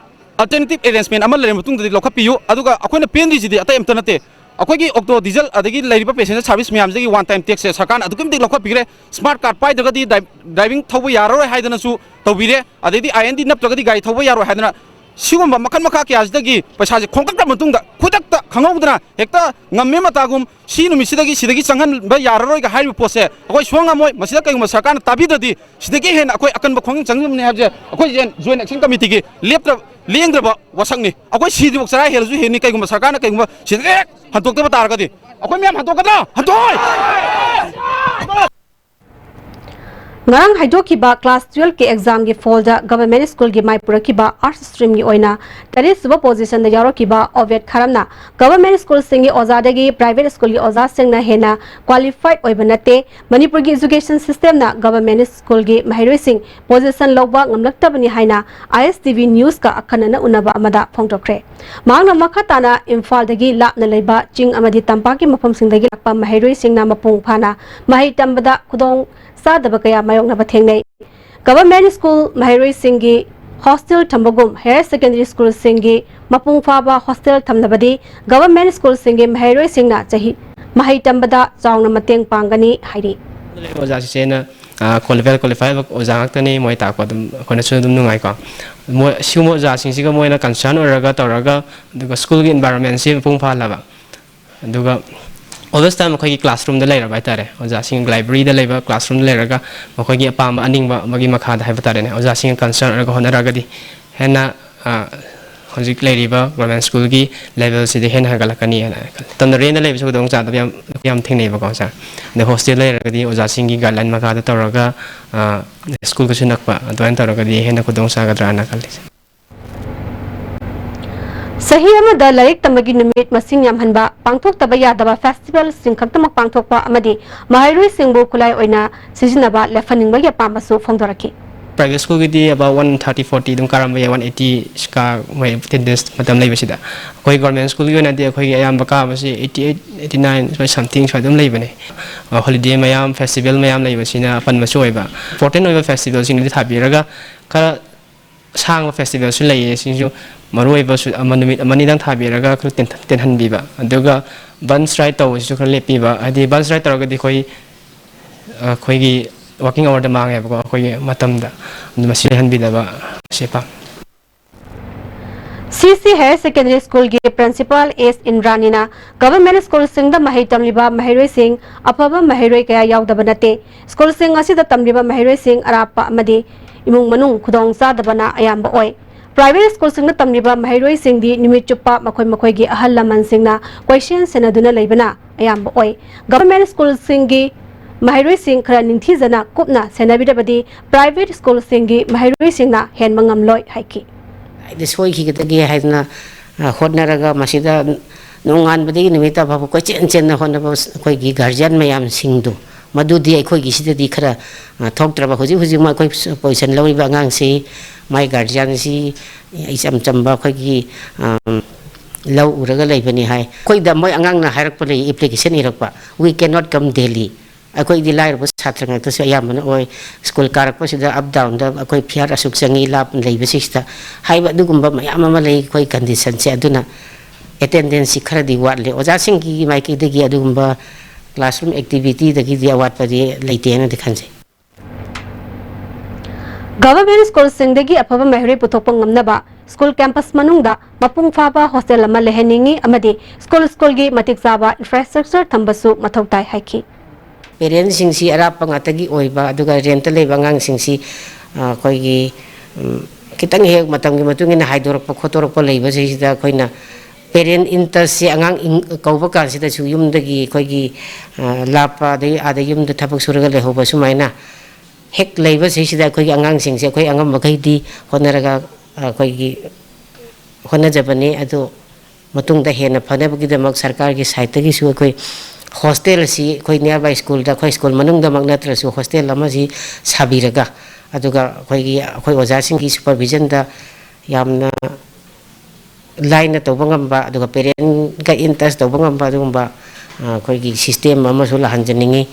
alternative arrangement ꯑꯃ ꯂꯩꯔ ꯃꯇꯨꯡꯗꯗꯤ ꯂꯧꯈꯠꯄꯤꯌꯨ꯫ ꯑꯗꯨꯒ ꯑꯩꯈꯣꯏꯅ ꯄꯦꯟꯗ꯭ꯔꯤꯁꯤꯗꯤ ꯑꯇꯩ ꯑꯝꯇ ꯅꯠꯇꯦ, ꯑꯩꯈꯣꯏꯒꯤ ꯑꯣꯛꯇꯣ, ꯗꯤꯖꯜ ꯑꯗꯒꯤ ꯂꯩꯔꯤꯕ passenger service ꯃꯌꯥꯝꯁꯤꯗꯒꯤ one time taxꯁꯦ ꯁꯔꯀꯥꯔꯅ ꯑꯗꯨꯛꯀꯤ ꯃꯇꯤꯛ ꯂꯧꯈꯠꯄꯤꯈ꯭ꯔꯦ꯫ Smart card ꯄꯥꯏꯗ꯭ꯔꯒꯗꯤ ꯗ꯭ꯔꯥꯏ-, driving ꯊꯧꯕ ꯌꯥꯔꯔꯣꯏ ꯍꯥꯏꯗꯅꯁꯨ ꯇꯧꯕꯤꯔꯦ꯫ ꯑꯗꯩꯗꯤ I N D ꯅꯞꯇ꯭ꯔꯒꯗꯤ ꯒꯥꯔꯤ ꯊꯧꯕ ꯌꯥꯔꯣꯏ ꯍꯥꯏꯗꯅ ꯁꯤꯒꯨꯝꯕ ꯃꯈꯜ ꯃꯈꯥ ꯀꯌꯥꯁꯤꯗꯒꯤ ꯄꯩꯁꯥꯁꯦ ꯈꯣꯝꯒꯠꯈ꯭ꯔ ꯃꯇꯨꯡꯗ ꯈꯨꯗꯛꯇ ꯈꯪꯍꯧꯗꯅ ꯍꯦꯛꯇ ꯉꯝꯃꯦ ꯃꯇꯥꯒꯨꯝ ꯁꯤ ꯅꯨꯃꯤꯠꯁꯤꯗꯒꯤ ꯁꯤꯗꯒꯤ ꯆꯪꯍꯟꯕ ꯌꯥꯔꯔꯣꯏꯒ ꯍꯥꯏꯔꯤꯕ ꯄꯣꯠꯁꯦ ꯑꯩꯈꯣꯏ ꯁꯨꯡꯉꯝ ꯉꯝꯃꯣꯏ꯫ ꯃꯁꯤꯗ ꯀꯩꯒꯨꯝꯕ ꯁꯔꯀꯥꯔꯅ ꯇꯥꯕꯤꯗ꯭ꯔꯗꯤ ꯁꯤꯗꯒꯤ ꯍꯦꯟꯅ ꯑꯩꯈꯣꯏ ꯑꯀꯟꯕ ꯈꯣꯡꯖꯪ ꯆꯪꯒꯅꯤ ꯍꯥꯏꯕꯁꯦ ꯑꯩꯈꯣꯏ Joint Action Committeeꯒꯤ ꯂꯦꯞꯇ꯭ꯔ-, ꯂꯦꯡꯗ꯭ꯔꯕ ꯋꯥꯁꯛꯅꯤ꯫ ꯑꯩꯈꯣꯏ ꯁꯤꯗ꯭ꯔꯤꯐꯥꯎ ꯆꯔꯥ ꯍꯦꯜꯂꯁꯨ ꯍꯦꯟꯅꯤ꯫ ꯀꯩꯒꯨꯝꯕ ꯁꯔꯀꯥꯔꯅ ꯀꯩꯒꯨꯝꯕ ꯁꯤꯗ ꯍꯦꯛ ꯍꯟꯗꯣꯛꯇꯕ ꯇꯥꯔꯒꯗꯤ ꯑꯩꯈꯣꯏ ꯃꯌꯥꯝ ꯍꯟꯗꯣꯛꯀꯗ꯭ꯔꯥ? ꯍꯟꯗꯣꯛꯑꯣꯏ! ꯉꯔꯥꯡ ꯍꯥꯏꯗꯣꯛꯈꯤꯕ class twelveꯀꯤ examꯒꯤ fallꯗ government schoolꯒꯤ ꯃꯥꯏ ꯄꯨꯔꯛꯈꯤꯕ arts streamꯒꯤ ꯑꯣꯏꯅ ꯇꯔꯦꯠ ꯁꯨꯕ positionꯗ ꯌꯥꯎꯔꯛꯈꯤꯕ ꯑꯣꯕꯦꯗ ꯈꯥꯔꯝꯅ government schoolꯁꯤꯡꯒꯤ ꯑꯣꯖꯥꯗꯒꯤ private schoolꯒꯤ ꯑꯣꯖꯥꯁꯤꯡꯅ ꯍꯦꯟꯅ qualified ꯑꯣꯏꯕ ꯅꯠꯇꯦ꯫ ꯃꯅꯤꯄꯨꯔꯒꯤ education systemꯅ government schoolꯒꯤ ꯃꯍꯩꯔꯣꯏꯁꯤꯡ position ꯂꯧꯕ ꯉꯝꯂꯛꯇꯕꯅꯤ ꯍꯥꯏꯅ I S T V newsꯀ ꯑꯈꯟꯅꯅ ꯎꯅꯕ ꯑꯃꯗ ꯐꯣꯡꯗꯣꯛꯈ꯭ꯔꯦ꯫ ꯃꯍꯥꯛꯅ ꯃꯈꯥ ꯇꯥꯅ ꯏꯝꯐꯥꯜꯗꯒꯤ ꯂꯥꯞꯅ ꯂꯩꯕ ꯆꯤꯡ ꯑꯃꯗꯤ ꯇꯝꯄꯥꯛꯀꯤ ꯃꯐꯝꯁꯤꯡꯗꯒꯤ ꯂꯥꯛꯄ ꯃꯍꯩꯔꯣꯏꯁꯤꯡꯅ ꯃꯄꯨꯡ ꯐꯥꯅ ꯃꯍꯩ ꯇꯝꯕꯗ ꯈꯨꯗꯣꯡ ꯆꯥꯗꯕ ꯀꯌꯥ ꯃꯥꯌꯣꯛꯅꯕ ꯊꯦꯡꯅꯩ꯫ Government school ꯃꯍꯩꯔꯣꯏꯁꯤꯡꯒꯤ hostel ꯊꯝꯕꯒꯨꯝ higher secondary schoolꯁꯤꯡꯒꯤ ꯃꯄꯨꯡ ꯐꯥꯕ hostel ꯊꯝꯂꯕꯗꯤ government schoolꯁꯤꯡꯒꯤ ꯃꯍꯩꯔꯣꯏꯁꯤꯡꯅ ꯆꯍꯤ ꯃꯍꯩ ꯇꯝꯕꯗ ꯆꯥꯎꯅ ꯃꯇꯦꯡ ꯄꯥꯡꯒꯅꯤ ꯍꯥꯏꯔꯤ꯫ ꯑꯣꯖꯥꯁꯤꯡꯁꯦ ꯑꯩꯅ, ꯑ, qualified, qualified ꯑꯣꯖꯥ ꯉꯥꯛꯇꯅꯤ ꯃꯣꯏ ꯇꯥꯛꯄ꯫ ꯑꯗꯨꯝ ꯑꯩꯈꯣꯏꯅꯁꯨ ꯑꯗꯨꯝ ꯅꯨꯡꯉꯥꯏꯀꯣ꯫ ꯃꯣꯏ, ꯁꯤꯒꯨꯝꯕ ꯑꯣꯖꯥꯁꯤꯡꯁꯤꯒ ꯃꯣꯏꯅ concern ꯑꯣꯏꯔꯒ ꯇꯧꯔꯒ, ꯑꯗꯨꯒ schoolꯒꯤ environmentꯁꯤ ꯃꯄꯨꯡ ꯐꯥꯍꯜꯂꯕ꯫ ꯑꯗꯨꯒ all the time ꯑꯩꯈꯣꯏꯒꯤ classroomꯗ ꯂꯩꯔꯕ ꯍꯥꯏꯇꯥꯔꯦ꯫ ꯑꯣꯖꯥꯁꯤꯡ libraryꯗ ꯂꯩꯕ classroomꯗ ꯂꯩꯔꯒ ꯃꯈꯣꯏꯒꯤ ꯑꯄꯥꯝꯕ ꯑꯅꯤꯡꯕ ꯑꯃꯒꯤ ꯃꯈꯥꯗ ꯍꯥꯏꯕ ꯇꯥꯔꯦꯅꯦ, ꯑꯣꯖꯥꯁꯤꯡꯅ concern ꯑꯣꯏꯔꯒ ꯍꯣꯠꯅꯔꯒꯗꯤ ꯍꯦꯟꯅ, ꯑ, ꯍꯧꯖꯤꯛ ꯂꯩꯔꯤꯕ ꯒꯣꯔꯃꯦꯟ ꯁ꯭ꯀꯨꯜꯒꯤ ꯂꯦꯚꯦꯜꯁꯤꯗ ꯍꯦꯟꯅ ꯍꯦꯟꯒꯠꯂꯛꯀꯅꯤ ꯍꯥꯏꯅ ꯈꯜꯂꯤ꯫ ꯃꯇꯝꯗ ꯔꯦꯟꯗ ꯂꯩꯕꯁꯨ ꯈꯨꯗꯣꯡꯆꯥꯗꯕ ꯌꯥꯝ, ꯌꯥꯝ ꯊꯦꯡꯅꯩꯕꯀꯣ ꯁꯥꯔ꯫ ꯑꯗ ꯍꯣꯁꯇꯦꯜ ꯂꯩꯔꯒꯗꯤ ꯑꯣꯖꯥꯁꯤꯡꯒꯤ ꯒꯥꯏꯗꯂꯥꯏꯟ ꯃꯈꯥꯗ ꯇꯧꯔꯒ, ꯑ, ꯁ꯭ꯀꯨꯜꯒꯁꯨ ꯅꯛꯄ, ꯑꯗꯨꯃꯥꯏꯅ ꯇꯧꯔꯒꯗꯤ ꯍꯦꯟꯅ ꯈꯨꯗꯣꯡ ꯆꯥꯒꯗ꯭ꯔꯥꯅ ꯈꯜꯂꯤ꯫ ꯆꯍꯤ ꯑꯃꯗ ꯂꯥꯏꯔꯤꯛ ꯇꯝꯕꯒꯤ ꯅꯨꯃꯤꯠ ꯃꯁꯤꯡ ꯌꯥꯝꯍꯟꯕ, ꯄꯥꯡꯊꯣꯛꯇꯕ ꯌꯥꯗꯕ ꯐꯦꯁꯇꯤꯚꯦꯜꯁꯤꯡ ꯈꯛꯇꯃꯛ ꯄꯥꯡꯊꯣꯛꯄ ꯑꯃꯗꯤ ꯃꯍꯩꯔꯣꯏꯁꯤꯡꯕꯨ ꯈꯨꯠꯂꯥꯏ ꯑꯣꯏꯅ ꯁꯤꯖꯤꯟꯅꯕ ꯂꯦꯞꯍꯟꯅꯤꯡꯕꯒꯤ ꯑꯄꯥꯝꯕꯁꯨ ꯐꯣꯡꯗꯣꯔꯛꯈꯤ꯫ ꯄ꯭ꯔꯥꯏꯚꯦꯠ ꯁ꯭ꯀꯨꯜꯒꯤꯗꯤ about one thirty, forty ꯑꯗꯨꯝ ꯀꯥꯔꯝꯕ ꯌꯥꯏ, one eighty ꯀꯥ ꯃꯣꯏ ꯑꯦꯇꯦꯟꯗꯦꯟꯁ ꯃꯇꯝ ꯂꯩꯕꯁꯤꯗ꯫ ꯑꯩꯈꯣꯏ ꯒꯣꯔꯃꯦꯟ ꯁ꯭ꯀꯨꯜꯒꯤ ꯑꯣꯏꯅꯗꯤ ꯑꯩꯈꯣꯏꯒꯤ ꯑꯌꯥꯝꯕ ꯀꯥꯕꯁꯤ eighty eight, eighty nine ꯁ꯭ꯋꯥꯏ something ꯁ꯭ꯋꯥꯏ ꯑꯗꯨꯝ ꯂꯩꯕꯅꯦ꯫ ꯑ, ꯍꯣꯂꯤꯗꯦ ꯃꯌꯥꯝ, ꯐꯦꯁꯇꯤꯚꯦꯜ ꯃꯌꯥꯝ ꯂꯩꯕꯁꯤꯅ ꯑꯄꯟꯕꯁꯨ ꯑꯣꯏꯕ꯫ ꯏꯝꯄꯣꯔꯇꯦꯟ ꯑꯣꯏꯕ ꯐꯦꯁꯇꯤꯚꯦꯜꯁꯤꯡꯗꯨꯗꯤ ꯊꯥꯕꯤꯔꯒ, ꯈꯔ ꯁꯥꯡꯕ ꯐꯦꯁꯇꯤꯚꯦꯜꯁꯨ ꯂꯩꯌꯦ꯫ ꯁꯤꯁꯨ ꯃꯔꯨꯑꯣꯏꯕ ꯁꯨ-, ꯑꯃ, ꯅꯨꯃꯤꯠ ꯑꯃꯅꯤꯗꯪ ꯊꯥꯕꯤꯔꯒ ꯈꯔ ꯇꯦꯟꯊ-, ꯇꯦꯟꯍꯟꯕꯤꯕ꯫ ꯑꯗꯨꯒ ꯕꯟꯁ ꯔꯥꯏꯗ ꯇꯧꯕꯁꯤꯁꯨ ꯈꯔ ꯂꯦꯞꯄꯤꯕ꯫ ꯍꯥꯏꯗꯤ ꯕꯟꯁ ꯔꯥꯏꯗ ꯇꯧꯔꯒꯗꯤ ꯑꯩꯈꯣꯏ, ꯑꯩꯈꯣꯏꯒꯤ ꯋꯥꯀꯤꯡ ꯑꯋꯥꯔꯗ ꯃꯥꯡꯉꯦꯕꯀꯣ, ꯑꯩꯈꯣꯏꯒꯤ ꯃꯇꯝꯗ꯫ ꯑꯗꯨ ꯃꯁꯤ ꯂꯩꯍꯟꯕꯤꯗꯕ ꯑꯁꯤ ꯄꯥꯝꯃꯤ꯫ ꯁꯤ ꯁꯤ ꯍꯥꯌꯔ ꯁꯦꯀꯦꯟꯗꯔꯤ ꯁ꯭ꯀꯨꯜꯒꯤ ꯄ꯭ꯔꯤꯟꯁꯤꯄꯥꯜ ꯑꯦꯁ ꯏꯟꯗ꯭ꯔꯥꯅꯤꯅ ꯒꯚꯔꯟꯃꯦꯟꯠ ꯁ꯭ꯀꯨꯜꯁꯤꯡꯗ ꯃꯍꯩ ꯇꯝꯂꯤꯕ ꯃꯍꯩꯔꯣꯏꯁꯤꯡ ꯑꯐꯕ ꯃꯍꯩꯔꯣꯏ ꯀꯌꯥ ꯌꯥꯎꯗꯕ ꯅꯠꯇꯦ꯫ ꯁ꯭ꯀꯨꯜꯁꯤꯡ ꯑꯁꯤꯗ ꯇꯝꯂꯤꯕ ꯃꯍꯩꯔꯣꯏꯁꯤꯡ ꯑꯔꯥꯞꯄ ꯑꯃꯗꯤ ꯏꯃꯨꯡ ꯃꯅꯨꯡ ꯈꯨꯗꯣꯡ ꯆꯥꯗꯕꯅ ꯑꯌꯥꯝꯕ ꯑꯣꯏ꯫ ꯄ꯭ꯔꯥꯏꯚꯦꯠ ꯁ꯭ꯀꯨꯜꯁꯤꯡꯗ ꯇꯝꯂꯤꯕ ꯃꯍꯩꯔꯣꯏꯁꯤꯡꯗꯤ ꯅꯨꯃꯤꯠ ꯆꯨꯞꯄ ꯃꯈꯣꯏ ꯃꯈꯣꯏꯒꯤ ꯑꯍꯜ ꯂꯃꯟꯁꯤꯡꯅ ꯀꯣꯏꯁꯦꯟ ꯁꯦꯟꯅꯗꯨꯅ ꯂꯩꯕꯅ ꯑꯌꯥꯝꯕ ꯑꯣꯏ꯫ ꯒꯚꯔꯟꯃꯦꯟꯠ ꯁ꯭ꯀꯨꯜꯁꯤꯡꯒꯤ ꯃꯍꯩꯔꯣꯏꯁꯤꯡ ꯈꯔ ꯅꯤꯡꯊꯤꯖꯅ ꯀꯨꯞꯅ ꯁꯦꯟꯅꯕꯤꯔꯕꯗꯤ ꯄ꯭ꯔꯥꯏꯚꯦꯠ ꯁ꯭ꯀꯨꯜꯁꯤꯡꯒꯤ ꯃꯍꯩꯔꯣꯏꯁꯤꯡꯅ ꯍꯦꯟꯕ ꯉꯝꯂꯣꯏ ꯍꯥꯏꯈꯤ꯫ ꯍꯥꯏꯗꯤ ꯁꯣꯏꯈꯤꯒꯗꯒꯦ ꯍꯥꯏꯗꯅ, ꯑ, ꯍꯣꯠꯅꯔꯒ ꯃꯁꯤꯗ ꯅꯣꯡꯉꯥꯟꯕꯗꯒꯤ ꯅꯨꯃꯤꯠ ꯇꯥꯐꯥꯎꯕ ꯀꯣꯏꯆꯦꯟ ꯆꯦꯟꯅ ꯍꯣꯠꯅꯕ ꯑꯩꯈꯣꯏꯒꯤ ꯒꯥꯔꯖꯤꯌꯥꯟ ꯃꯌꯥꯝꯁꯤꯡꯗꯨ, ꯃꯗꯨꯗꯤ ꯑꯩꯈꯣꯏꯒꯤ ꯁꯤꯗꯗꯤ ꯈꯔ, ꯑ, ꯊꯣꯛꯇ꯭ꯔꯕ꯫ ꯍꯧꯖꯤꯛ ꯍꯧꯖꯤꯛ ꯃꯈꯣꯏ ꯄꯣꯖꯤꯁꯟ ꯂꯧꯔꯤꯕ ꯑꯉꯥꯡꯁꯤ ꯃꯥꯏ ꯒꯥꯔꯖꯤꯌꯥꯟꯁꯤ ꯏꯆꯝ ꯆꯝꯕ ꯑꯩꯈꯣꯏꯒꯤ, ꯑ, ꯂꯧ ꯎꯔꯒ ꯂꯩꯕꯅꯤ ꯍꯥꯏ꯫ ꯑꯩꯈꯣꯏꯗ ꯃꯣꯏ ꯑꯉꯥꯡꯅ ꯍꯥꯏꯔꯛꯄ ꯂꯩ, application ꯏꯔꯛꯄ, "We cannot come daily." ꯑꯩꯈꯣꯏꯗꯤ ꯂꯥꯏꯔꯕ ꯁꯥꯇ꯭ꯔ ꯉꯥꯛꯇꯁꯨ ꯑꯌꯥꯝꯕꯅ ꯑꯣꯏ꯫ ꯁ꯭ꯀꯨꯜ ꯀꯥꯔꯛꯄꯁꯤꯗ ꯑꯞ ꯗꯥꯎꯟꯗ ꯑꯩꯈꯣꯏ ꯐꯤꯌꯥꯔ ꯑꯁꯨꯛ ꯆꯪꯉꯤ ꯂꯥꯞꯅ ꯂꯩꯕꯁꯤꯡꯁꯤꯗ ꯍꯥꯏꯕ ꯑꯗꯨꯒꯨꯝꯕ ꯃꯌꯥꯝ ꯑꯃ ꯂꯩ ꯑꯩꯈꯣꯏ ꯀꯟꯗꯤꯁꯟꯁꯦ꯫ ꯑꯗꯨꯅ ꯑꯦꯇꯦꯟꯗꯦꯟꯁꯁꯤ ꯈꯔꯗꯤ ꯋꯥꯠꯂꯤ꯫ ꯑꯣꯖꯥꯁꯤꯡꯒꯤ ꯃꯥꯏꯀꯩꯗꯒꯤ ꯑꯗꯨꯒꯨꯝꯕ ꯀ꯭ꯂꯥꯁꯔꯨꯝ ꯑꯦꯛꯇꯤꯚꯤꯇꯤꯗꯒꯤꯗꯤ ꯑꯋꯥꯠꯄꯗꯤ ꯂꯩꯇꯦꯅꯗꯤ ꯈꯟꯖꯩ꯫ ꯒꯚꯔꯟꯃꯦꯟꯠ ꯁ꯭ꯀꯨꯜꯁꯤꯡꯗꯒꯤ ꯑꯐꯕ ꯃꯍꯩꯔꯣꯏ ꯄꯨꯊꯣꯛꯄ ꯉꯝꯅꯕ ꯁ꯭ꯀꯨꯜ ꯀꯦꯝꯄꯁ ꯃꯅꯨꯡꯗ ꯃꯄꯨꯡ ꯐꯥꯕ ꯍꯣꯁꯇꯦꯜ ꯑꯃ ꯂꯩꯍꯟꯅꯤꯡꯏ ꯑꯃꯗꯤ ꯁ꯭ꯀꯨꯜ ꯁ꯭ꯀꯨꯜꯒꯤ ꯃꯇꯤꯛ ꯆꯥꯕ ꯏꯟꯐ꯭ꯔꯥꯁ꯭ꯇ꯭ꯔꯛꯆꯔ ꯊꯝꯕꯁꯨ ꯃꯊꯧ ꯇꯥꯏ ꯍꯥꯏꯈꯤ꯫ ꯄꯦꯔꯦꯟꯁꯁꯤꯡꯁꯤ ꯑꯔꯥꯞꯄ ꯉꯥꯛꯇꯒꯤ ꯑꯣꯏꯕ, ꯑꯗꯨꯒ ꯔꯦꯟꯠꯇ ꯂꯩꯕ ꯑꯉꯥꯡꯁꯤꯡꯁꯤ, ꯑ, ꯑꯩꯈꯣꯏꯒꯤ, ꯎꯝ, ꯈꯤꯇꯪ ꯍꯦꯛ ꯃꯇꯝꯒꯤ ꯃꯇꯨꯡ ꯏꯟꯅ ꯍꯥꯏꯗꯣꯔꯛꯄ ꯈꯣꯠꯇꯣꯔꯛꯄ ꯂꯩꯕꯁꯤꯗꯩꯁꯤꯗ ꯑꯩꯈꯣꯏꯅ parent interest ꯁꯦ ꯑꯉꯥꯡ ꯏꯪ-, ꯀꯧꯕ ꯀꯥꯟꯁꯤꯗꯁꯨ ꯌꯨꯝꯗꯒꯤ ꯑꯩꯈꯣꯏꯒꯤ, ꯑ, ꯂꯥꯞꯄ, ꯑꯗꯩ ꯑꯥꯗ ꯌꯨꯝꯗ ꯊꯕꯛ ꯁꯨꯔꯒ ꯂꯩꯍꯧꯕ ꯁꯨꯃꯥꯏꯅ ꯍꯦꯛ ꯂꯩꯕꯁꯤꯗꯩꯁꯤꯗ ꯑꯩꯈꯣꯏꯒꯤ ꯑꯉꯥꯡꯁꯤꯡꯁꯦ ꯑꯩꯈꯣꯏ ꯑꯉꯝꯕꯈꯩꯗꯤ ꯍꯣꯠꯅꯔꯒ, ꯑ, ꯑꯩꯈꯣꯏꯒꯤ ꯍꯣꯠꯅꯖꯕꯅꯤ꯫ ꯑꯗꯨ ꯃꯇꯨꯡꯗ ꯍꯦꯟꯅ ꯐꯅꯕꯒꯤꯗꯃꯛ ꯁꯔꯀꯥꯔꯒꯤ side ꯇꯒꯤꯁꯨ ꯑꯩꯈꯣꯏ hostel ꯑꯁꯤ ꯑꯩꯈꯣꯏ nearby school ꯗ, ꯑꯩꯈꯣꯏ school ꯃꯅꯨꯡꯗꯃꯛ ꯅꯠꯇ꯭ꯔꯁꯨ hostel ꯑꯃꯁꯤ ꯁꯥꯕꯤꯔꯒ, ꯑꯗꯨꯒ ꯑꯩꯈꯣꯏꯒꯤ, ꯑꯩꯈꯣꯏ ꯑꯣꯖꯥꯁꯤꯡꯒꯤ supervision ꯗ ꯌꯥꯝꯅ ꯂꯥꯏꯅ ꯇꯧꯕ ꯉꯝꯕ, ꯑꯗꯨꯒ parent ꯒ in touch ꯇꯧꯕ ꯉꯝꯕ ꯑꯗꯨꯒꯨꯝꯕ, ꯑ, ꯑꯩꯈꯣꯏꯒꯤ system ꯑꯃꯁꯨ ꯂꯥꯛꯍꯟꯖꯅꯤꯡꯉꯤ꯫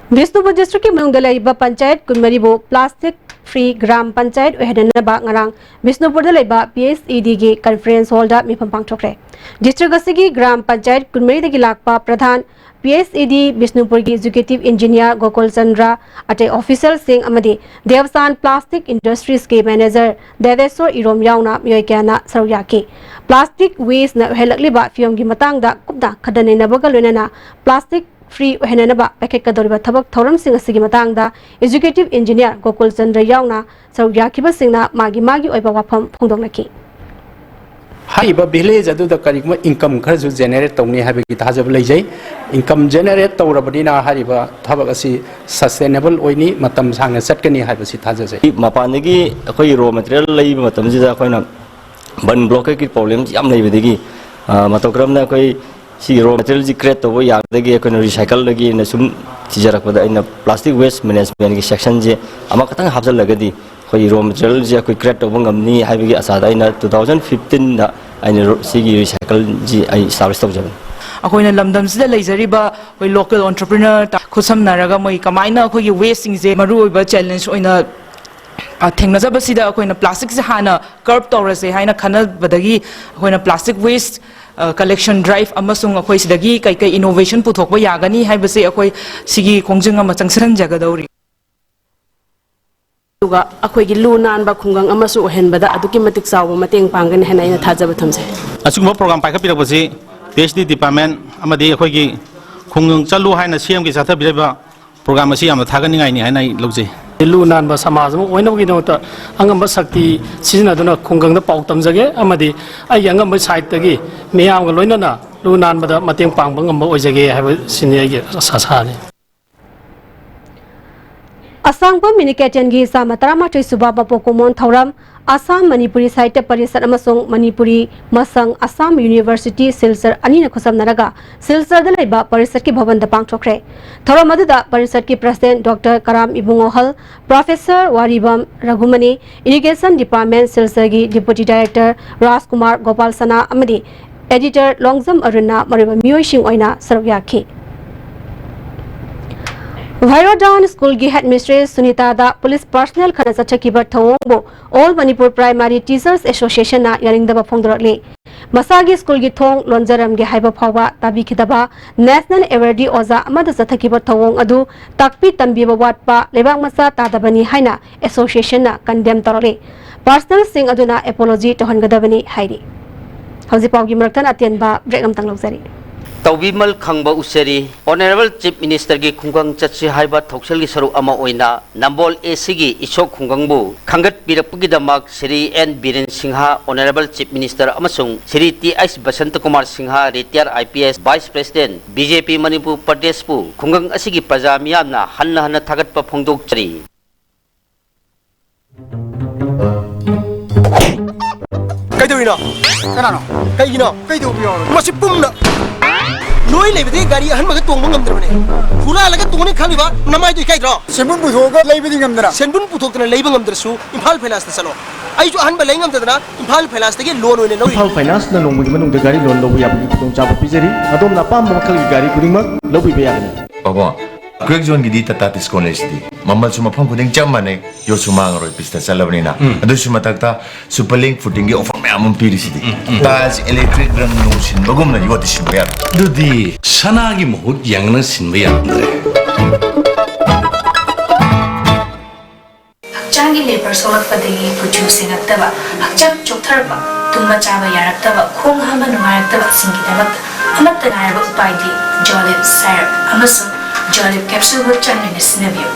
ꯕꯤꯁꯅꯨꯄꯨꯔ district ꯀꯤ ꯃꯅꯨꯡꯗ ꯂꯩꯔꯤꯕ ꯄꯟꯆꯥꯌꯠ ꯀꯨꯟꯃꯔꯤꯕꯨ plastic free ꯒ꯭ꯔꯥꯝ ꯄꯟꯆꯥꯌꯠ ꯑꯣꯏꯍꯟꯅꯅꯕ ꯉꯔꯥꯡ ꯕꯤꯁꯅꯨꯄꯨꯔꯗ ꯂꯩꯕ P H E D ꯒꯤ conference hall ꯗ ꯃꯤꯐꯝ ꯄꯥꯡꯊꯣꯛꯈ꯭ꯔꯦ꯫ District ꯑꯁꯤꯒꯤ ꯒ꯭ꯔꯥꯝ ꯄꯟꯆꯥꯌꯠ ꯀꯨꯟꯃꯔꯤꯗꯒꯤ ꯂꯥꯛꯄ ꯄ꯭ꯔꯙꯥꯟ, P H E D ꯕꯤꯁꯅꯨꯄꯨꯔꯒꯤ executive engineer Gokul Chandra, ꯑꯇꯩ official ꯁꯤꯡ ꯑꯃꯗꯤ ꯗꯦꯕꯁꯥꯟ Plastic Industries ꯀꯤ manager ꯗꯦꯕꯦꯁꯣꯔ ꯏꯔꯣꯝ ꯌꯥꯎꯅ ꯃꯤꯑꯣꯏ ꯀꯌꯥꯅ ꯁꯔꯨꯛ ꯌꯥꯈꯤ꯫ Plastic waste ꯅ ꯑꯣꯏꯍꯜꯂꯛꯂꯤꯕ ꯐꯤꯕꯝꯒꯤ ꯃꯇꯥꯡꯗ ꯀꯨꯞꯅ ꯈꯟꯅ ꯅꯩꯅꯕꯒ ꯂꯣꯏꯅꯅ plastic free ꯑꯣꯏꯍꯟꯅꯅꯕ ꯄꯥꯏꯈꯠꯀꯗꯧꯔꯤꯕ ꯊꯕꯛ ꯊꯧꯔꯝꯁꯤꯡ ꯑꯁꯤꯒꯤ ꯃꯇꯥꯡꯗ executive engineer ꯒꯣꯀꯨꯜ ꯆꯟꯗ꯭ꯔ ꯌꯥꯎꯅ ꯁꯔꯨꯛ ꯌꯥꯈꯤꯕꯁꯤꯡꯅ ꯃꯥꯒꯤ ꯃꯥꯒꯤ ꯑꯣꯏꯕ ꯋꯥꯐꯝ ꯐꯣꯡꯗꯣꯛꯅꯈꯤ꯫ ꯍꯥꯏꯔꯤꯕ village ꯑꯗꯨꯗ ꯀꯔꯤꯒꯨꯝꯕ income ꯈꯔꯁꯨ generate ꯇꯧꯅꯤ ꯍꯥꯏꯕꯒꯤ ꯊꯥꯖꯕ ꯂꯩꯖꯩ꯫ Income generate ꯇꯧꯔꯕꯅꯤꯅ ꯍꯥꯏꯔꯤꯕ ꯊꯕꯛ ꯑꯁꯤ sustainable ꯑꯣꯏꯅꯤ, ꯃꯇꯝ ꯁꯥꯡꯅ ꯆꯠꯀꯅꯤ ꯍꯥꯏꯕꯁꯤ ꯊꯥꯖꯖꯩ꯫ ꯃꯄꯥꯟꯗꯒꯤ ꯑꯩꯈꯣꯏꯒꯤ raw material ꯂꯩꯕ ꯃꯇꯝꯁꯤꯗ ꯑꯩꯈꯣꯏꯅ bun blockade ꯀꯤ problem ꯌꯥꯝ ꯂꯩꯕꯗꯒꯤ, ꯑ, ꯃꯇꯧ ꯀꯔꯝꯅ ꯑꯩꯈꯣꯏ ꯁꯤꯒꯤ raw material ꯁꯤ create ꯇꯧꯕ ꯌꯥꯒꯗꯒꯦ ꯑꯩꯈꯣꯏꯅ recycle ꯗꯒꯤꯅ ꯁꯨꯝ ꯊꯤꯖꯔꯛꯄꯗ ꯑꯩꯅ plastic waste management ꯀꯤ section ꯁꯦ ꯑꯃꯈꯛꯇꯪ ꯍꯥꯞꯆꯤꯜꯂꯒꯗꯤ ꯑꯩꯈꯣꯏꯒꯤ raw material ꯁꯦ ꯑꯩꯈꯣꯏ create ꯇꯧꯕ ꯉꯝꯅꯤ ꯍꯥꯏꯕꯒꯤ ꯑꯁꯥꯗ ꯑꯩꯅ two thousand fifteen ꯗ ꯑꯩꯅ ꯔꯣ-, ꯁꯤꯒꯤ recycle ꯁꯤ ꯑꯩ establish ꯇꯧꯖꯕꯅꯤ꯫ ꯑꯩꯈꯣꯏꯅ ꯂꯝꯗꯝꯁꯤꯗ ꯂꯩꯖꯔꯤꯕ ꯑꯩꯈꯣꯏ local entrepreneur ꯇ-, ꯈꯨꯠꯁꯝꯅꯔꯒ ꯃꯣꯏ ꯀꯃꯥꯏꯅ ꯑꯩꯈꯣꯏꯒꯤ waste ꯁꯤꯡꯁꯦ ꯃꯔꯨꯑꯣꯏꯕ challenge ꯑꯣꯏꯅ, ꯑ, ꯊꯦꯡꯅꯖꯕꯁꯤꯗ ꯑꯩꯈꯣꯏꯅ plastic ꯁꯦ ꯍꯥꯟꯅ curb ꯇꯧꯔꯁꯦ ꯍꯥꯏꯅ ꯈꯟꯅꯕꯗꯒꯤ ꯑꯩꯈꯣꯏꯅ plastic waste, ꯑ, collection drive ꯑꯃꯁꯨꯡ ꯑꯩꯈꯣꯏ ꯁꯤꯗꯒꯤ ꯀꯩ ꯀꯩ innovation ꯄꯨꯊꯣꯛꯄ ꯌꯥꯒꯅꯤ ꯍꯥꯏꯕꯁꯦ ꯑꯩꯈꯣꯏ ꯁꯤꯒꯤ ꯈꯣꯡꯖꯪ ꯑꯃ ꯆꯪꯁꯤꯟꯖꯒꯗꯧꯔꯤ꯫ ꯑꯗꯨꯒ ꯑꯩꯈꯣꯏꯒꯤ ꯂꯨ ꯅꯥꯟꯕ ꯈꯨꯡꯒꯪ ꯑꯃꯁꯨ ꯑꯣꯏꯍꯟꯕꯗ ꯑꯗꯨꯛꯀꯤ ꯃꯇꯤꯛ ꯆꯥꯎꯕ ꯃꯇꯦꯡ ꯄꯥꯡꯒꯅꯤ ꯍꯥꯏꯅ ꯑꯩꯅ ꯊꯥꯖꯕ ꯊꯝꯖꯩ꯫ ꯑꯁꯤꯒꯨꯝꯕ program ꯄꯥꯏꯈꯠꯄꯤꯔꯛꯄꯁꯤ P H D department ꯑꯃꯗꯤ ꯑꯩꯈꯣꯏꯒꯤ ꯈꯨꯡꯒꯪ ꯆꯠꯂꯨ ꯍꯥꯏꯅ C M ꯒꯤ ꯆꯠꯊꯕꯤꯔꯤꯕ program ꯑꯁꯤ ꯌꯥꯝꯅ ꯊꯥꯒꯠꯅꯤꯡꯉꯥꯏꯅꯤ ꯍꯥꯏꯅ ꯑꯩ ꯂꯧꯖꯩ꯫ ꯂꯨ ꯅꯥꯟꯕ ꯁꯃꯥꯖ ꯑꯃ ꯑꯣꯏꯅꯕꯒꯤꯗꯃꯛꯇ ꯑꯉꯝꯕ ꯁꯛꯇꯤ ꯁꯤꯖꯤꯟꯅꯗꯨꯅ ꯈꯨꯡꯒꯪꯗ ꯄꯥꯎ ꯇꯝꯖꯒꯦ ꯑꯃꯗꯤ ꯑꯩꯒꯤ ꯑꯉꯝꯕ ꯁꯥꯏꯠꯇꯒꯤ ꯃꯤꯌꯥꯝꯒ ꯂꯣꯏꯅꯅ ꯂꯨ ꯅꯥꯟꯕꯗ ꯃꯇꯦꯡ ꯄꯥꯡꯕ ꯉꯝꯕ ꯑꯣꯏꯖꯒꯦ ꯍꯥꯏꯕꯁꯤꯅꯤ ꯑꯩꯒꯤ ꯑꯁꯥꯅꯤ꯫ ꯑꯁꯥꯡꯕꯝ ꯃꯤꯅꯤ ꯀꯦꯇꯦꯟꯒꯤ ꯆꯥꯝꯃ ꯇꯔꯥꯃꯥꯊꯣꯏ ꯁꯨꯕ ꯃꯄꯣꯛ ꯀꯨꯝꯑꯣꯟ ꯊꯧꯔꯝ, ꯑꯁꯥꯝ ꯃꯅꯤꯄꯨꯔꯤ ꯁꯥꯍꯤꯇ꯭ꯌ ꯄꯔꯤꯁꯠ ꯑꯃꯁꯨꯡ ꯃꯅꯤꯄꯨꯔꯤ ꯃꯁꯪ ꯑꯁꯥꯝ ꯌꯨꯅꯤꯚꯔꯁꯤꯇꯤ ꯁꯤꯜꯆꯔ ꯑꯅꯤꯅ ꯈꯨꯠꯁꯝꯅꯔꯒ ꯁꯤꯜꯆꯔꯗ ꯂꯩꯕ ꯄꯔꯤꯁꯠꯀꯤ ꯚꯕꯟꯗ ꯄꯥꯡꯊꯣꯛꯈ꯭ꯔꯦ꯫ ꯊꯧꯔꯝ ꯑꯗꯨꯗ ꯄꯔꯤꯁꯠꯀꯤ president doctor Karam Ibungohal, professor Waribam Raghumani, irrigation department ꯁꯤꯜꯆꯔꯒꯤ ꯗꯤꯄꯨꯇꯤ ꯗꯥꯏꯔꯦꯛꯇꯔ ꯔꯥꯖꯀꯨꯃꯥꯔ ꯒꯣꯄꯥꯜ ꯁꯅꯥ ꯑꯃꯗꯤ ꯑꯦꯗꯤꯇꯔ ꯂꯣꯡꯖꯝ ꯑꯔꯨꯟꯅ ꯃꯔꯨꯑꯣꯏꯕ ꯃꯤꯑꯣꯏꯁꯤꯡ ꯑꯣꯏꯅ ꯁꯔꯨꯛ ꯌꯥꯈꯤ꯫ ꯚꯩꯔꯣꯗꯥꯟ ꯁ꯭ꯀꯨꯜꯒꯤ ꯍꯦꯗꯃꯤꯁꯇ꯭ꯔꯦꯁ ꯁꯨꯅꯤꯇꯥꯗ ꯄꯨꯂꯤꯁ ꯄꯔꯁꯅꯦꯜ ꯈꯠꯅ ꯆꯠꯊꯈꯤꯕ ꯊꯧꯑꯣꯡꯕꯨ ꯑꯣꯜ ꯃꯅꯤꯄꯨꯔ ꯄ꯭ꯔꯥꯏꯃꯥꯔꯤ ꯇꯤꯆꯔꯁ ꯑꯦꯁꯣꯁꯤꯌꯦꯁꯟꯅ ꯌꯥꯅꯤꯡꯗꯕ ꯐꯣꯡꯗꯣꯔꯛꯂꯤ꯫ ꯃꯁꯥꯒꯤ ꯁ꯭ꯀꯨꯜꯒꯤ ꯊꯣꯡ ꯂꯣꯟꯖꯔꯝꯒꯦ ꯍꯥꯏꯕ ꯐꯥꯎꯕ ꯇꯥꯕꯤꯈꯤꯗꯕ ꯅꯦꯁꯅꯦꯜ ꯑꯦꯋꯥꯔꯗꯤ ꯑꯣꯖꯥ ꯑꯃꯗ ꯆꯠꯊꯈꯤꯕ ꯊꯧꯑꯣꯡ ꯑꯗꯨ ꯇꯥꯛꯄꯤ ꯇꯝꯕꯤꯕ ꯋꯥꯠꯄ, ꯂꯩꯕꯥꯛ ꯃꯆꯥ ꯇꯥꯗꯕꯅꯤ ꯍꯥꯏꯅ ꯑꯦꯁꯣꯁꯤꯌꯦꯁꯟꯅ ꯀꯟꯗꯦꯝ ꯇꯧꯔꯛꯂꯤ꯫ ꯄꯔꯁꯅꯦꯜꯁꯤꯡ ꯑꯗꯨꯅ ꯑꯦꯄꯣꯂꯣꯖꯤ ꯇꯧꯍꯟꯒꯗꯕꯅꯤ ꯍꯥꯏꯔꯤ꯫ ꯍꯧꯖꯤꯛ ꯄꯥꯎꯒꯤ ꯃꯔꯛꯇ ꯑꯇꯦꯟꯕ ꯕ꯭ꯔꯦꯛ ꯑꯃꯇꯪ ꯂꯧꯖꯔꯤ꯫ ꯇꯧꯕꯤꯃꯜ ꯈꯪꯕ ꯎꯆꯦꯔꯤ꯫ ꯑꯣꯅꯔꯦꯕꯜ ꯆꯤꯐ ꯃꯤꯅꯤꯁꯇꯔꯒꯤ ꯈꯨꯡꯒꯪ ꯆꯠꯁꯤ ꯍꯥꯏꯕ ꯊꯧꯁꯤꯜꯒꯤ ꯁꯔꯨꯛ ꯑꯃ ꯑꯣꯏꯅ ꯅꯝꯕꯣꯜ ꯑꯦ ꯁꯤꯒꯤ ꯏꯁꯣꯛ ꯈꯨꯡꯒꯪꯕꯨ ꯈꯪꯒꯠꯄꯤꯔꯛꯄꯒꯤꯗꯃꯛ Shri N Biren Singh, honourable chief minister, ꯑꯃꯁꯨꯡ Shri T H Basanta Kumar Singh, retired I P S, vice president, B J P Manipur ꯄ꯭ꯔꯗꯦꯁꯄꯨ ꯈꯨꯡꯒꯪ ꯑꯁꯤꯒꯤ ꯄ꯭ꯔꯖꯥ ꯃꯤꯌꯥꯝꯅ ꯍꯟꯅ ꯍꯟꯅ ꯊꯥꯒꯠꯄ ꯐꯣꯡꯗꯣꯛꯆꯔꯤ꯫ ꯀꯩꯗꯧꯔꯤꯅꯣ? ꯀꯅꯥꯅꯣ? ꯀꯩꯒꯤꯅꯣ? ꯀꯩꯗꯧꯕ ꯌꯥꯎꯔꯒꯦ? ꯃꯁꯤ ꯄꯨꯝꯅ ꯅꯣꯏ ꯂꯩꯕꯗꯒꯤ ꯒꯥꯔꯤ ꯑꯍꯟꯕꯒ ꯇꯣꯡꯕ ꯉꯝꯗ꯭ꯔꯕꯅꯦ꯫ ꯍꯨꯔꯥꯜꯂꯒ ꯇꯣꯡꯅꯤ ꯈꯜꯂꯤꯕ ꯅꯃꯥꯏꯗꯣ ꯏꯀꯥꯏꯗ꯭ꯔꯣ? ꯁꯦꯟꯕꯨꯟ ꯄꯨꯊꯣꯛꯑꯒ ꯂꯩꯕꯗꯤ ꯉꯝꯗꯅ꯫ ꯁꯦꯟꯕꯨꯟ ꯄꯨꯊꯣꯛꯇꯅ ꯂꯩꯕ ꯉꯝꯗ꯭ꯔꯁꯨ ꯏꯝꯐꯥꯜ ꯐꯥꯏꯅꯥꯟꯁꯇ ꯆꯠꯂꯣ꯫ ꯑꯩꯁꯨ ꯑꯍꯟꯕ ꯂꯩ ꯉꯝꯗꯗꯅ ꯏꯝꯐꯥꯜ ꯐꯥꯏꯅꯥꯟꯁꯇꯒꯤ ꯂꯣꯟ ꯑꯣꯏꯅ ꯂꯧꯔꯤ꯫ ꯏꯝꯐꯥꯜ ꯐꯥꯏꯅꯥꯟꯁꯅ ꯅꯣꯡꯃꯒꯤ ꯃꯅꯨꯡꯗ ꯒꯥꯔꯤ ꯂꯣꯟ ꯂꯧꯕ ꯌꯥꯕꯒꯤ ꯈꯨꯗꯣꯡꯆꯥꯕ ꯄꯤꯖꯔꯤ꯫ ꯑꯗꯣꯝꯅ ꯑꯄꯥꯝꯕ ꯃꯈꯜꯒꯤ ꯒꯥꯔꯤ ꯈꯨꯗꯤꯡꯃꯛ ꯂꯧꯕꯤꯕ ꯌꯥꯒꯅꯤ꯫ ꯄꯥꯕꯨꯡ, ꯀ꯭ꯔꯦꯛ ꯖꯣꯟꯒꯤꯗꯤ ꯇꯥꯇꯥ ꯇꯤꯁꯀꯣꯟ ꯂꯩꯁꯤꯗꯤ꯫ ꯃꯃꯜꯁꯨ ꯃꯐꯝ ꯈꯨꯗꯤꯡ ꯆꯞ ꯃꯥꯟꯅꯩ, ꯌꯣꯠꯁꯨ ꯃꯥꯡꯉꯔꯣꯏ, ꯄꯤꯁꯇ ꯆꯠꯂꯕꯅꯤꯅ꯫ ꯎꯝ꯫ ꯑꯗꯨꯁꯨ ꯃꯊꯛꯇ ꯁꯨꯄꯔ ꯂꯤꯡ ꯐꯨꯇꯤꯡꯒꯤ ꯑꯣꯐꯔ ꯃꯌꯥꯝ ꯑꯃ ꯄꯤꯔꯤꯁꯤꯗꯤ꯫ ꯎꯝ, ꯎꯝ꯫ ꯇꯥꯏꯜꯁ, ꯏꯂꯦꯛꯇ꯭ꯔꯤꯛ ꯔꯪ ꯅꯨꯡ ꯁꯤꯟꯕꯒꯨꯝꯅ ꯌꯣꯠꯇꯤ ꯁꯤꯟꯕ ꯌꯥꯔꯣꯏ꯫ ꯑꯗꯨꯗꯤ ꯁꯅꯥꯒꯤ ꯃꯍꯨꯠ ꯌꯦꯡꯅ ꯁꯤꯟꯕ ꯌꯥꯔꯝꯗ꯭ꯔꯦ꯫ ꯍꯛꯆꯥꯡꯒꯤ ꯂꯦꯕꯔ ꯁꯣꯛꯂꯛꯄꯗꯒꯤ ꯀꯨꯆꯨ ꯁꯦꯡꯉꯛꯇꯕ, ꯍꯛꯆꯥꯡ ꯆꯣꯛꯊꯔꯛꯄ, ꯇꯨꯝꯕ ꯆꯥꯕ ꯌꯥꯔꯛꯇꯕ, ꯈꯣꯡ ꯍꯥꯝꯕ ꯅꯨꯡꯉꯥꯏꯔꯛꯇꯕꯁꯤꯡꯒꯤꯗꯃꯛꯇ ꯑꯃꯠꯇ ꯉꯥꯏꯔꯕ ꯎꯄꯥꯏꯗꯤ ꯖꯣꯂꯤꯞ ꯁꯥꯏꯔꯞ ꯑꯃꯁꯨꯡ ꯖꯣꯂꯤꯞ ꯀꯦꯞꯁꯨꯜꯕꯨ ꯆꯥꯡ ꯅꯥꯏꯅ ꯁꯤꯖꯤꯟꯅꯕꯤꯌꯨ꯫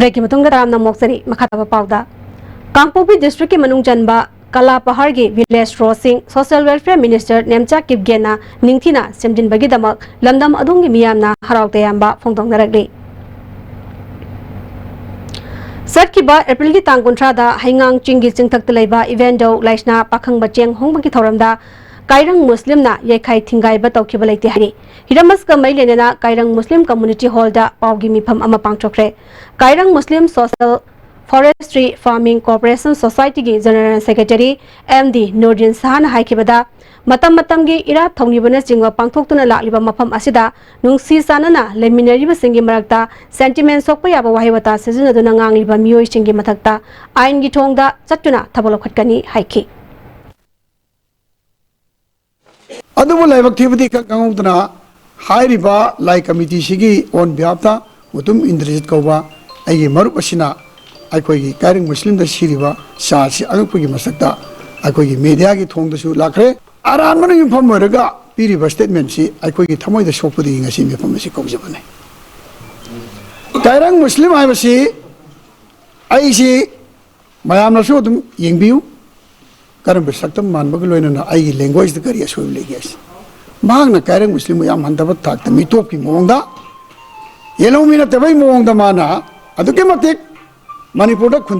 ꯕ꯭ꯔꯦꯛꯀꯤ ꯃꯇꯨꯡꯗ ꯇꯔꯥꯝꯅ ꯃꯣꯛꯆꯔꯤ꯫ ꯃꯈꯥ ꯇꯥꯕ ꯄꯥꯎꯗ, ꯀꯥꯡꯄꯣꯛꯄꯤ ꯗꯤꯁꯇ꯭ꯔꯤꯛꯀꯤ ꯃꯅꯨꯡ ꯆꯟꯕ ꯀꯂꯥ ꯄꯍꯥꯔꯒꯤ village ꯔꯣꯗꯁꯤꯡ social welfare minister Nemcha ꯀꯤꯞꯒꯦꯟꯅ ꯅꯤꯡꯊꯤꯅ ꯁꯦꯝꯖꯤꯟꯕꯒꯤꯗꯃꯛ ꯂꯝꯗꯝ ꯑꯗꯣꯝꯒꯤ ꯃꯤꯌꯥꯝꯅ ꯍꯔꯥꯎ ꯇꯌꯥꯝꯕ ꯐꯣꯡꯗꯣꯛꯅꯔꯛꯂꯤ꯫ ꯆꯠꯈꯤꯕ ꯑꯦꯄ꯭ꯔꯤꯜꯒꯤ ꯇꯥꯡ ꯀꯨꯟꯊ꯭ꯔꯥꯗ ꯍꯩꯉꯥꯡ ꯆꯤꯡꯒꯤ ꯆꯤꯡꯊꯛꯇ ꯂꯩꯕ ꯏꯚꯦꯟꯗꯧ ꯂꯥꯏꯁꯅꯥ ꯄꯥꯈꯪꯕ ꯆꯦꯡ ꯍꯣꯡꯕꯒꯤ ꯊꯧꯔꯝꯗ ꯀꯥꯏꯔꯪ ꯃꯨꯁꯂꯤꯝꯅ ꯌꯩꯈꯥꯏ ꯊꯤꯡꯒꯥꯏꯕ ꯇꯧꯈꯤꯕ ꯂꯩꯇꯦ ꯍꯥꯏꯔꯤ꯫ ꯍꯤꯔꯥꯃꯁꯀ ꯃꯔꯤ ꯂꯩꯅꯅ ꯀꯥꯏꯔꯪ ꯃꯨꯁꯂꯤꯝ ꯀꯝꯃꯨꯅꯤꯇꯤ ꯍꯣꯜꯗ ꯄꯥꯎꯒꯤ ꯃꯤꯐꯝ ꯑꯃ ꯄꯥꯡꯊꯣꯛꯈ꯭ꯔꯦ꯫ Kairang Muslim social forestry farming cooperation ꯁꯣꯁꯥꯏꯇꯤꯒꯤ general secretary M D Nurdin ꯁꯍꯥꯅ ꯍꯥꯏꯈꯤꯕꯗ, ꯃꯇꯝ ꯃꯇꯝꯒꯤ ꯏꯔꯥꯠ ꯊꯧꯅꯤꯕꯅꯆꯤꯡꯕ ꯄꯥꯡꯊꯣꯛꯇꯨꯅ ꯂꯥꯛꯂꯤꯕ ꯃꯐꯝ ꯑꯁꯤꯗ ꯅꯨꯡꯁꯤ ꯆꯥꯟꯅꯅ ꯂꯩꯃꯤꯟꯅꯔꯤꯕꯁꯤꯡꯒꯤ ꯃꯔꯛꯇ ꯁꯦꯟꯇꯤꯃꯦꯟ ꯁꯣꯛꯄ ꯌꯥꯕ ꯋꯥꯍꯩ ꯋꯥꯇꯥ ꯁꯤꯖꯤꯟꯅꯗꯨꯅ ꯉꯥꯡꯂꯤꯕ ꯃꯤꯑꯣꯏꯁꯤꯡꯒꯤ ꯃꯊꯛꯇ ꯑꯥꯏꯟꯒꯤ ꯊꯣꯡꯗ ꯆꯠꯇꯨꯅ ꯊꯕꯛ ꯂꯧꯈꯠꯀꯅꯤ ꯍꯥꯏꯈꯤ꯫ ꯑꯗꯨꯕꯨ ꯂꯥꯏꯕꯛ ꯊꯤꯕꯗꯤ ꯏꯈꯪ ꯈꯪꯍꯧꯗꯅ ꯍꯥꯏꯔꯤꯕ ꯂꯥꯏ ꯀꯃꯤꯇꯤꯁꯤꯒꯤ on behalf ꯇ ꯃꯨꯇꯨꯝ ꯏꯟꯗ꯭ꯔꯖꯤꯠ ꯀꯧꯕ ꯑꯩꯒꯤ ꯃꯔꯨꯞ ꯑꯁꯤꯅ ꯑꯩꯈꯣꯏꯒꯤ ꯀꯥꯏꯔꯪ ꯃꯨꯁꯂꯤꯝꯗ ꯁꯤꯔꯤꯕ ꯆꯥꯁꯤ ꯑꯉꯛꯄꯒꯤ ꯃꯁꯛꯇ ꯑꯩꯈꯣꯏꯒꯤ ꯃꯦꯗꯤꯌꯥꯒꯤ ꯊꯣꯡꯗꯁꯨ ꯂꯥꯛꯈ꯭ꯔꯦ꯫ ꯑꯔꯥꯟꯕꯅ ꯌꯨꯝꯐꯝ ꯑꯣꯏꯔꯒ ꯄꯤꯔꯤꯕ ꯁ꯭ꯇꯦꯠꯃꯦꯟꯁꯤ ꯑꯩꯈꯣꯏꯒꯤ ꯊꯃꯣꯏꯗ ꯁꯣꯛꯄꯗꯒꯤ ꯉꯁꯤ ꯃꯤꯐꯝ ꯑꯁꯤ ꯀꯧꯖꯕꯅꯤ꯫ ꯀꯥꯏꯔꯪ ꯃꯨꯁꯂꯤꯝ ꯍꯥꯏꯕꯁꯤ ꯑꯩꯁꯤ ꯃꯌꯥꯝꯅꯁꯨ ꯑꯗꯨꯝ ꯌꯦꯡꯕꯤꯌꯨ, ꯀꯔꯝꯕ ꯁꯛꯇꯝ ꯃꯥꯟꯕꯒ ꯂꯣꯏꯅꯅ ꯑꯩꯒꯤ ꯂꯦꯡꯒ꯭ꯋꯦꯖꯇ ꯀꯔꯤ ꯑꯁꯣꯏꯕ ꯂꯩꯒꯦ ꯍꯥꯏꯁꯦ꯫ ꯃꯍꯥꯛꯅ ꯀꯥꯏꯔꯪ ꯃꯨꯁꯂꯤꯝꯕꯨ ꯌꯥꯝ ꯍꯟꯊꯕ ꯊꯥꯛꯇ ꯃꯤꯇꯣꯞꯀꯤ ꯃꯑꯣꯡꯗ, ꯌꯦꯜꯍꯧꯃꯤ ꯅꯠꯇꯕꯒꯤ ꯃꯑꯣꯡꯗ ꯃꯥꯅ ꯑꯗꯨꯛꯀꯤ ꯃꯇꯤꯛ ꯃꯅꯤꯄꯨꯔꯗ ꯈꯨꯟ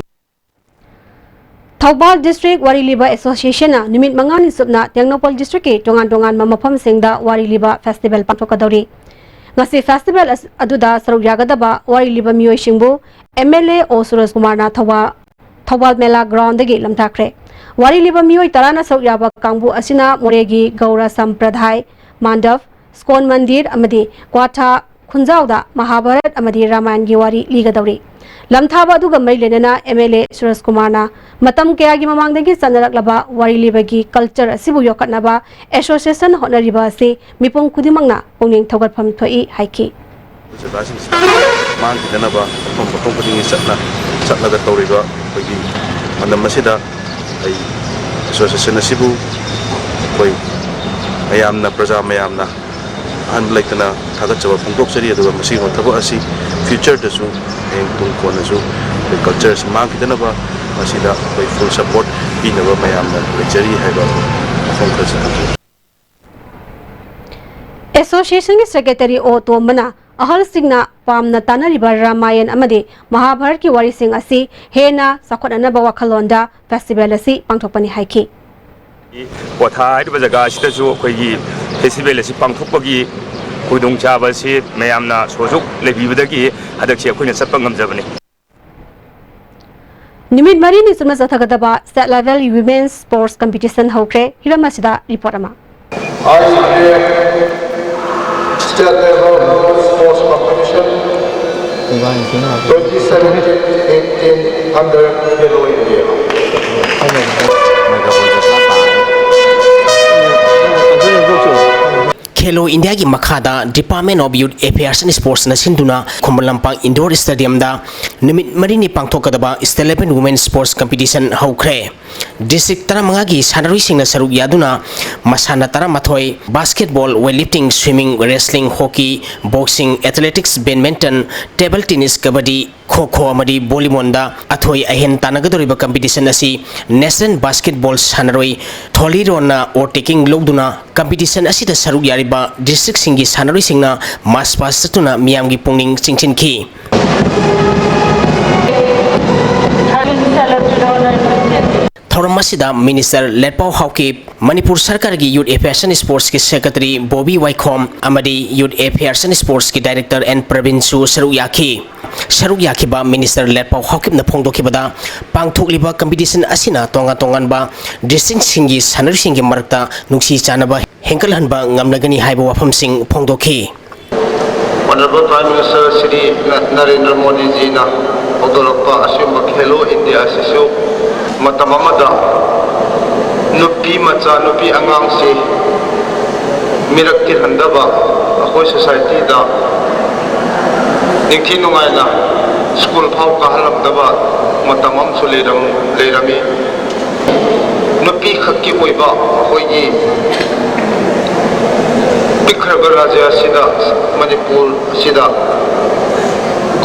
ꯊꯧꯕꯥꯜ ꯗꯤꯁꯇ꯭ꯔꯤꯛ ꯋꯥꯔꯤ ꯂꯤꯕ ꯑꯦꯁꯣꯁꯤꯌꯦꯁꯟꯅ ꯅꯨꯃꯤꯠ ꯃꯉꯥꯅꯤ ꯆꯨꯞꯅ ꯇꯦꯡꯅꯧꯄꯜ ꯗꯤꯁꯇ꯭ꯔꯤꯛꯀꯤ ꯇꯣꯉꯥꯟ ꯇꯣꯉꯥꯟꯕ ꯃꯐꯝꯁꯤꯡꯗ ꯋꯥꯔꯤ ꯂꯤꯕ ꯐꯦꯁꯇꯤꯚꯦꯜ ꯄꯥꯡꯊꯣꯛꯀꯗꯧꯔꯤ꯫ ꯉꯁꯤ ꯐꯦꯁꯇꯤꯚꯦꯜ ꯑꯁ-, ꯑꯗꯨꯗ ꯁꯔꯨꯛ ꯌꯥꯒꯗꯕ ꯋꯥꯔꯤ ꯂꯤꯕ ꯃꯤꯑꯣꯏꯁꯤꯡꯕꯨ ꯑꯦꯝ ꯑꯦꯜ ꯑꯦ ꯑꯣ ꯁꯨꯔꯖ ꯀꯨꯃꯥꯔꯅ ꯊꯧꯕꯥꯜ ꯊꯧꯕꯥꯜ ꯃꯦꯂꯥ ꯒ꯭ꯔꯥꯎꯟꯗꯒꯤ ꯂꯝꯊꯥꯈ꯭ꯔꯦ꯫ ꯋꯥꯔꯤ ꯂꯤꯕ ꯃꯤꯑꯣꯏ ꯇꯔꯥꯅ ꯁꯔꯨꯛ ꯌꯥꯕ ꯀꯥꯡꯕꯨ ꯑꯁꯤꯅ ꯃꯣꯔꯦꯒꯤ ꯒꯧꯔ ꯁꯝꯄ꯭ꯔꯗꯥꯏ, ꯃꯥꯟꯗꯞ, ꯁ꯭ꯀꯣꯟ ꯃꯟꯗꯤꯔ ꯑꯃꯗꯤ ꯀ꯭ꯋꯥꯊꯥ ꯈꯨꯟꯖꯥꯎꯗ ꯃꯍꯥꯚꯥꯔꯠ ꯑꯃꯗꯤ ꯔꯥꯃꯥꯌꯟꯒꯤ ꯋꯥꯔꯤ ꯂꯤꯒꯗꯧꯔꯤ꯫ ꯂꯝꯊꯥꯕ ꯑꯗꯨꯒ ꯃꯔꯤ ꯂꯩꯅꯅ ꯑꯦꯝ ꯑꯦꯜ ꯑꯦ ꯁꯨꯔꯖ ꯀꯨꯃꯥꯔꯅ ꯃꯇꯝ ꯀꯌꯥꯒꯤ ꯃꯃꯥꯡꯗꯒꯤ ꯆꯠꯅꯔꯛꯂꯕ ꯋꯥꯔꯤ ꯂꯤꯕꯒꯤ ꯀꯜꯆꯔ ꯑꯁꯤꯕꯨ ꯌꯣꯛꯈꯠꯅꯕ ꯑꯦꯁꯣꯁꯤꯌꯦꯁꯟ ꯍꯣꯠꯅꯔꯤꯕ ꯑꯁꯤ ꯃꯤꯄꯨꯝ ꯈꯨꯗꯤꯡꯃꯛꯅ ꯄꯨꯛꯅꯤꯡ ꯊꯧꯒꯠꯐꯝ ꯊꯣꯛꯏ ꯍꯥꯏꯈꯤ꯫ ꯖꯒꯥꯁꯤꯡꯁꯤꯗ ꯃꯥꯡꯈꯤꯗꯅꯕ ꯃꯐꯝ ꯃꯐꯝ ꯈꯨꯗꯤꯡꯒꯤ ꯆꯠꯅ ꯆꯠꯂꯒ ꯇꯧꯔꯤꯕ ꯑꯩꯈꯣꯏꯒꯤ ꯄꯥꯟꯗꯝ ꯑꯁꯤꯗ ꯑꯩ ꯑꯦꯁꯣꯁꯤꯌꯦꯁꯟ ꯑꯁꯤꯕꯨ ꯑꯩꯈꯣꯏ ꯃꯌꯥꯝꯅ, ꯄ꯭ꯔꯖꯥ ꯃꯌꯥꯝꯅ ꯑꯍꯥꯟꯕ ꯂꯩꯇꯅ ꯊꯥꯒꯠꯆꯕ ꯐꯣꯡꯗꯣꯛꯆꯔꯤ꯫ ꯑꯗꯨꯒ ꯃꯁꯤꯒꯨꯝꯕ ꯊꯕꯛ ꯑꯁꯤ ꯐ꯭ꯌꯨꯆꯔꯗꯁꯨ ꯍꯌꯦꯡ ꯇꯨꯡ ꯀꯣꯟꯅꯁꯨ ꯑꯩꯈꯣꯏ ꯀꯜꯆꯔꯁꯤ ꯃꯥꯡꯈꯤꯗꯅꯕ ꯃꯁꯤꯗ ꯑꯩꯈꯣꯏ ꯐꯨꯜ ꯁꯄꯣꯔꯠ ꯄꯤꯅꯕ ꯃꯌꯥꯝꯅ ꯂꯩꯖꯔꯤ ꯍꯥꯏꯕ ꯋꯥꯐꯝ ꯈꯔꯁꯨ ꯊꯝꯖꯒꯦ꯫ ꯑꯦꯁꯣꯁꯤꯌꯦꯁꯟꯒꯤ ꯁꯦꯀ꯭ꯔꯦꯇꯔꯤ ꯑꯣ ꯇꯣꯝꯕꯅ ꯑꯍꯜꯁꯤꯡꯅ ꯄꯥꯝꯅ ꯇꯥꯅꯔꯤꯕ ꯔꯥꯃꯥꯌꯟ ꯑꯃꯗꯤ ꯃꯍꯥꯚꯥꯔꯠꯀꯤ ꯋꯥꯔꯤꯁꯤꯡ ꯑꯁꯤ ꯍꯦꯟꯅ ꯆꯥꯎꯈꯠꯅꯅꯕ ꯋꯥꯈꯜꯂꯣꯟꯗ ꯐꯦꯁꯇꯤꯚꯦꯜ ꯑꯁꯤ ꯄꯥꯡꯊꯣꯛꯄꯅꯤ ꯍꯥꯏꯈꯤ꯫ ꯀ꯭ꯋꯥꯊꯥ ꯍꯥꯏꯔꯤꯕ ꯖꯒꯥ ꯑꯁꯤꯗꯁꯨ ꯑꯩꯈꯣꯏꯒꯤ ꯐꯦꯁꯇꯤꯚꯦꯜ ꯑꯁꯤ ꯄꯥꯡꯊꯣꯛꯄꯒꯤ ꯈꯨꯗꯣꯡꯆꯥꯕ ꯑꯁꯤ ꯃꯌꯥꯝꯅ ꯁꯣꯖꯨꯛ ꯂꯩꯕꯤꯕꯗꯒꯤ ꯍꯟꯗꯛꯁꯤ ꯑꯩꯈꯣꯏꯅ ꯆꯠꯄ ꯉꯝꯖꯕꯅꯤ꯫ ꯅꯨꯃꯤꯠ ꯃꯔꯤꯅꯤ ꯆꯨꯞꯅ ꯆꯠꯊꯒꯗꯕ state level women's sports competition ꯍꯧꯈ꯭ꯔꯦ꯫ ꯍꯤꯔꯝ ꯑꯁꯤꯗ ꯔꯤꯄꯣꯔꯠ ꯑꯃ꯫ I C P F State Level Sports Competition twenty seventeen eighteen under Khelo India. ꯈꯦꯂꯣ ꯏꯟꯗꯤꯌꯥꯒꯤ ꯃꯈꯥꯗ Department of Youth Affairs and Sportsꯅ ꯁꯤꯟꯗꯨꯅ ꯈꯨꯃꯟ ꯂꯝꯄꯥꯛ ꯏꯟꯗꯣꯔ ꯁ꯭ꯇꯦꯗꯤꯌꯝꯗ ꯅꯨꯃꯤꯠ ꯃꯔꯤꯅꯤ ꯄꯥꯡꯊꯣꯛꯀꯗꯕ State Level Women Sports Competition ꯍꯧꯈ꯭ꯔꯦ꯫ ꯗꯤꯁꯇ꯭ꯔꯤꯛ ꯇꯔꯥꯃꯉꯥꯒꯤ ꯁꯥꯟꯅꯔꯣꯏꯁꯤꯡꯅ ꯁꯔꯨꯛ ꯌꯥꯗꯨꯅ ꯃꯁꯥꯟꯅ ꯇꯔꯥꯃꯥꯊꯣꯏ, basketball, weightlifting, swimming, wrestling, hockey, boxing, athletics, badminton, table tennis, ꯀꯕꯗꯤ, ꯈꯣ ꯈꯣ ꯑꯃꯗꯤ ꯚꯣꯂꯤꯕꯣꯜꯗ ꯑꯊꯣꯏ ꯑꯍꯦꯟ ꯇꯥꯟꯅꯒꯗꯧꯔꯤꯕ ꯀꯝꯄꯤꯇꯤꯁꯟ ꯑꯁꯤ ꯅꯦꯁꯅꯦꯜ ꯕꯥꯁꯀꯦꯠꯕꯣꯜ ꯁꯥꯟꯅꯔꯣꯏ ꯊꯣꯂꯤꯔꯣꯟꯅ ꯑꯣꯔ ꯇꯦꯀꯤꯡ ꯂꯧꯗꯨꯅ ꯀꯝꯄꯤꯇꯤꯁꯟ ꯑꯁꯤꯗ ꯁꯔꯨꯛ ꯌꯥꯔꯤꯕ ꯗꯤꯁꯇ꯭ꯔꯤꯛꯁꯤꯡꯒꯤ ꯁꯥꯟꯅꯔꯣꯏꯁꯤꯡꯅ ꯃꯥꯔꯆ ꯄꯥꯁ ꯆꯠꯇꯨꯅ ꯃꯤꯌꯥꯝꯒꯤ ꯄꯨꯛꯅꯤꯡ ꯆꯤꯡꯁꯤꯟꯈꯤ꯫ ꯊꯧꯔꯝ ꯑꯁꯤꯗ ꯃꯤꯅꯤꯁꯇꯔ ꯂꯦꯠꯄꯥꯎ ꯍꯥꯎꯀꯤꯞ, ꯃꯅꯤꯄꯨꯔ ꯁꯔꯀꯥꯔꯒꯤ ꯌꯨꯠ ꯑꯦꯐꯤꯌꯔꯁ ꯑꯦꯟ ꯁ꯭ꯄꯣꯔꯠꯁꯀꯤ ꯁꯦꯀ꯭ꯔꯦꯇꯔꯤ ꯕꯣꯕꯤ ꯋꯥꯏꯈꯣꯝ ꯑꯃꯗꯤ ꯌꯨꯠ ꯑꯦꯐꯤꯌꯔꯁ ꯑꯦꯟ ꯁ꯭ꯄꯣꯔꯠꯁꯀꯤ ꯗꯥꯏꯔꯦꯛꯇꯔ ꯑꯦꯟ ꯄ꯭ꯔꯕꯤꯟꯁꯨ ꯁꯔꯨꯛ ꯌꯥꯈꯤ꯫ ꯁꯔꯨꯛ ꯌꯥꯈꯤꯕ ꯃꯤꯅꯤꯁꯇꯔ ꯂꯦꯠꯄꯥꯎ ꯍꯥꯎꯀꯤꯞꯅ ꯐꯣꯡꯗꯣꯛꯈꯤꯕꯗ, ꯄꯥꯡꯊꯣꯛꯂꯤꯕ ꯀꯝꯄꯤꯇꯤꯁꯟ ꯑꯁꯤꯅ ꯇꯣꯉꯥꯟ ꯇꯣꯉꯥꯟꯕ ꯗꯤꯁꯇ꯭ꯔꯤꯛꯁꯤꯡꯒꯤ ꯁꯥꯟꯅꯔꯣꯏꯁꯤꯡꯒꯤ ꯃꯔꯛꯇ ꯅꯨꯡꯁꯤ ꯆꯥꯟꯅꯕ ꯍꯦꯟꯒꯠꯍꯟꯕ ꯉꯝꯂꯒꯅꯤ ꯍꯥꯏꯕ ꯋꯥꯐꯝꯁꯤꯡ ꯐꯣꯡꯗꯣꯛꯈꯤ꯫ Honorable Prime Minister Shri Na-, Narendra Modi ꯖꯤꯅ ꯍꯧꯗꯣꯔꯛꯄ ꯑꯁꯤꯒꯨꯝꯕ ꯈꯦꯂꯣ ꯏꯟꯗꯤꯌꯥ ꯑꯁꯤꯁꯨ ꯃꯇꯝ ꯑꯃꯗ ꯅꯨꯄꯤ ꯃꯆꯥ, ꯅꯨꯄꯤ ꯑꯉꯥꯡꯁꯤ ꯃꯤꯔꯛ ꯇꯤꯟꯍꯟꯗꯕ, ꯑꯩꯈꯣꯏ ꯁꯣꯁꯥꯏꯇꯤꯗ ꯅꯤꯡꯊꯤ ꯅꯨꯡꯉꯥꯏꯅ ꯁ꯭ꯀꯨꯜ ꯐꯥꯎ ꯀꯥꯍꯜꯂꯝꯗꯕ ꯃꯇꯝ ꯑꯃꯁꯨ ꯂꯩꯔꯝ-, ꯂꯩꯔꯝꯃꯤ꯫ ꯅꯨꯄꯤꯈꯛꯀꯤ ꯑꯣꯏꯕ ꯑꯩꯈꯣꯏꯒꯤ ꯄꯤꯛꯈ꯭ꯔꯕ ꯔꯥꯖ꯭ꯌ ꯑꯁꯤꯗ, ꯃꯅꯤꯄꯨꯔ ꯑꯁꯤꯗ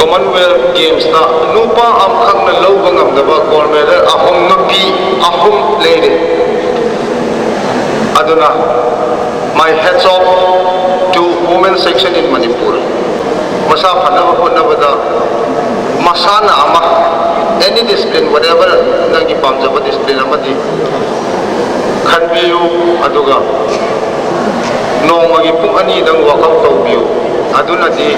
Commonwealth Gamesꯇ ꯅꯨꯄꯥ ꯑꯃꯈꯛꯅ ꯂꯧꯕ ꯉꯝꯗꯕ gold medal ꯑꯍꯨꯝ, ꯅꯨꯄꯤ ꯑꯍꯨꯝ ꯂꯩꯔꯦ꯫ ꯑꯗꯨꯅ my hats off to women section in Manipur. ꯃꯁꯥ ꯐꯅꯕ ꯍꯣꯠꯅꯕꯗ ꯃꯁꯥꯟꯅ ꯑꯃ, any discipline, whatever ꯅꯪꯒꯤ ꯄꯥꯝꯖꯕ discipline ꯑꯃꯗꯤ ꯈꯟꯕꯤꯌꯨ, ꯑꯗꯨꯒ ꯅꯣꯡꯃꯒꯤ ꯄꯨꯡ ꯑꯅꯤꯗꯪ workout ꯇꯧꯕꯤꯌꯨ꯫ ꯑꯗꯨꯅꯗꯤ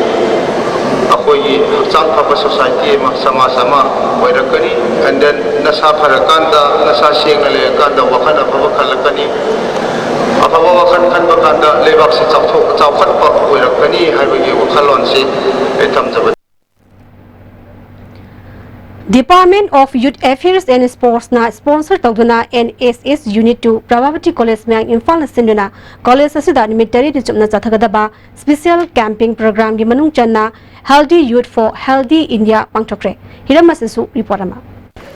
ꯑꯩꯈꯣꯏꯒꯤ ꯍꯛꯆꯥꯡ ꯐꯕ society ꯑꯃ, ꯁꯃꯥꯖ ꯑꯃ ꯑꯣꯏꯔꯛꯀꯅꯤ꯫ And then ꯅꯁꯥ ꯐꯔꯀꯥꯟꯗ, ꯅꯁꯥ ꯁꯦꯡꯅ ꯂꯩꯔꯀꯥꯟꯗ ꯋꯥꯈꯜ ꯑꯐꯕ ꯈꯜꯂꯛꯀꯅꯤ꯫ ꯑꯐꯕ ꯋꯥꯈꯜ ꯈꯟꯕ ꯀꯥꯟꯗ ꯂꯩꯕꯥꯛꯁꯤ ꯆꯥꯎꯊꯣꯛ-, ꯆꯥꯎꯈꯠꯄ ꯑꯣꯏꯔꯛꯀꯅꯤ ꯍꯥꯏꯕꯒꯤ ꯋꯥꯈꯜꯂꯣꯟꯁꯤ ꯑꯩ ꯊꯝꯖꯕꯅꯤ꯫ Department of Youth Affairs and Sportsꯅ sponsor ꯇꯧꯗꯨꯅ N S S Unit two Prabhavati College ꯃꯌꯥꯡ ꯏꯝꯐꯥꯜꯅ ꯁꯤꯟꯗꯨꯅ college ꯑꯁꯤꯗ ꯅꯨꯃꯤꯠ ꯇꯔꯦꯠꯅꯤ ꯆꯨꯞꯅ ꯆꯠꯊꯒꯗꯕ special camping programꯒꯤ ꯃꯅꯨꯡ ꯆꯟꯅ Healthy Youth for Healthy India ꯄꯥꯡꯊꯣꯛꯈ꯭ꯔꯦ꯫ ꯍꯤꯔꯝ ꯑꯁꯤꯁꯨ report ꯑꯃ꯫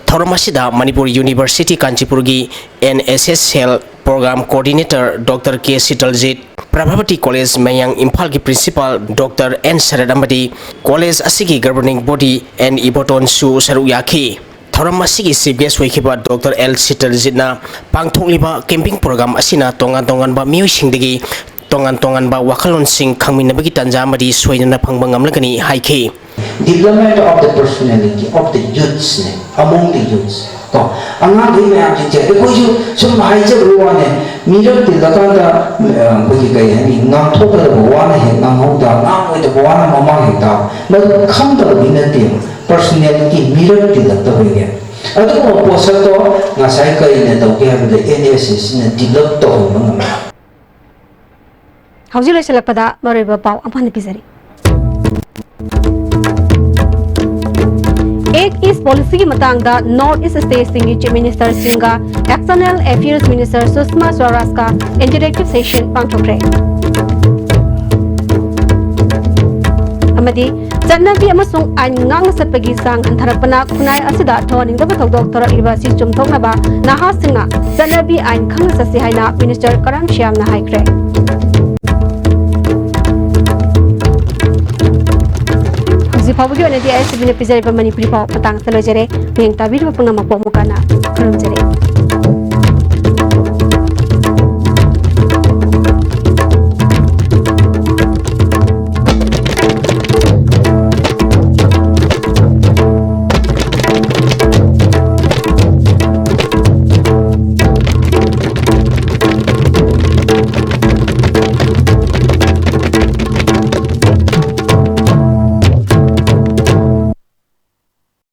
ꯊꯧꯔꯝ ꯑꯁꯤꯗ ꯃꯅꯤꯄꯨꯔ University ꯀꯥꯟꯆꯤꯄꯨꯔꯒꯤ N S S Cell Program Coordinator Doctor K Sitaljit, Prabhabati college ꯃꯌꯥꯡ ꯏꯝꯐꯥꯜꯒꯤ principal Doctor N ꯁꯔꯠ ꯑꯃꯗꯤ ꯀꯣꯂꯦꯖ ꯑꯁꯤꯒꯤ governing body N ꯏꯕꯣꯇꯣꯟꯁꯨ ꯁꯔꯨꯛ ꯌꯥꯈꯤ꯫ ꯊꯧꯔꯝ ꯑꯁꯤꯒꯤ chief guest ꯑꯣꯏꯈꯤꯕ Doctor L ꯁꯤꯇꯜꯖꯤꯠꯅ ꯄꯥꯡꯊꯣꯛꯂꯤꯕ camping program ꯑꯁꯤꯅ ꯇꯣꯉꯥꯟ ꯇꯣꯉꯥꯟꯕ ꯃꯤꯑꯣꯏꯁꯤꯡꯗꯒꯤ ꯇꯣꯉꯥꯟ ꯇꯣꯉꯥꯟꯕ ꯋꯥꯈꯜꯂꯣꯟꯁꯤꯡ ꯈꯪꯃꯤꯟꯅꯕꯒꯤ ꯇꯥꯟꯖꯥ ꯑꯃꯗꯤ ꯁꯣꯏꯗꯅ ꯐꯪꯕ ꯉꯝꯂꯒꯅꯤ ꯍꯥꯏꯈꯤ꯫ Development of the personality of the youths ꯅꯦ, among the youths꯫ ꯀꯣ, ꯑꯉꯥꯡꯈꯩ ꯃꯌꯥꯝꯁꯤꯡꯁꯦ ꯑꯩꯈꯣꯏꯁꯨ ꯁꯨꯝ ꯍꯥꯏꯖꯕꯒꯤ ꯋꯥꯅꯦ, ꯃꯤꯔꯛ ꯇꯤꯜꯂꯀꯥꯟꯗ, ꯑ, ꯑꯩꯈꯣꯏꯒꯤ ꯀꯩ ꯍꯥꯏꯅꯤ, ꯉꯥꯡꯊꯣꯛꯀꯗꯕ ꯋꯥꯅ ꯍꯦꯛ ꯉꯥꯡꯍꯧꯗ, ꯉꯥꯡꯉꯣꯏꯗꯕ ꯋꯥꯅ ꯃꯃꯥꯡ ꯍꯦꯛ ꯇꯥꯕ, ꯃꯗꯨ ꯈꯪꯗꯕꯒꯤ ꯅꯠꯇꯦꯕ, personality ꯃꯤꯔꯛ ꯇꯤꯜꯂꯛꯇꯕꯒꯤ꯫ ꯑꯗꯨꯒꯨꯝꯕ ꯄꯣꯠꯁꯛꯇꯣ ꯉꯁꯥꯏ ꯀꯔꯤꯅ ꯇꯧꯒꯦ ꯍꯥꯏꯕꯗ N S S ꯅ develop ꯇꯧꯍꯟꯕ ꯉꯝꯃꯦ꯫ ꯍꯧꯖꯤꯛ ꯂꯣꯏꯁꯤꯜꯂꯛꯄꯗ ꯃꯔꯨꯑꯣꯏꯕ ꯄꯥꯎ ꯑꯃ ꯍꯥꯟꯅ ꯄꯤꯖꯔꯤ꯫ Act East Policyꯒꯤ ꯃꯇꯥꯡꯗ North East Statesꯁꯤꯡꯒꯤ Chief Ministerꯁꯤꯡꯒ External Affairs Minister Sushma Swarajꯀ interactive session ꯄꯥꯡꯊꯣꯛꯈ꯭ꯔꯦ꯫ ꯑꯃꯗꯤ ꯆꯠꯅꯕꯤ ꯑꯃꯁꯨꯡ ꯑꯥꯏꯟ ꯉꯥꯛꯅ ꯆꯠꯄꯒꯤ ꯆꯥꯡ ꯍꯟꯊꯔꯛꯄꯅ ꯈꯨꯟꯅꯥꯏ ꯑꯁꯤꯗ ꯊꯣꯛꯍꯟꯅꯤꯡꯗꯕ ꯊꯧꯗꯣꯛ ꯊꯣꯔꯛꯂꯤꯕ ꯑꯁꯤ ꯆꯨꯝꯊꯣꯛꯅꯕ ꯅꯍꯥꯁꯤꯡꯅ ꯆꯠꯅꯕꯤ ꯑꯥꯏꯟ ꯈꯪꯅ ꯆꯠꯁꯤ ꯍꯥꯏꯅ Minister ꯀꯔꯝ ꯁ꯭ꯌꯥꯝꯅ ꯍꯥꯏꯈ꯭ꯔꯦ꯫ ꯍꯧꯖꯤꯛ ꯐꯥꯎꯕꯒꯤ ꯑꯣꯏꯅꯗꯤ ꯑꯥꯏ ꯑꯦꯁ ꯇꯤ ꯚꯤꯅ ꯄꯤꯖꯔꯤꯕ ꯃꯅꯤꯄꯨꯔꯤ ꯄꯥꯎ ꯃꯇꯥꯡ ꯑꯁꯤꯗ ꯂꯣꯏꯖꯔꯦ꯫ ꯃꯤꯠꯌꯦꯡ ꯇꯥꯕꯤꯔꯤꯕ ꯄꯨꯝꯅꯃꯛꯄꯨ ꯑꯃꯨꯛꯀ ꯍꯟꯅ ꯈꯨꯔꯨꯝꯖꯔꯤ꯫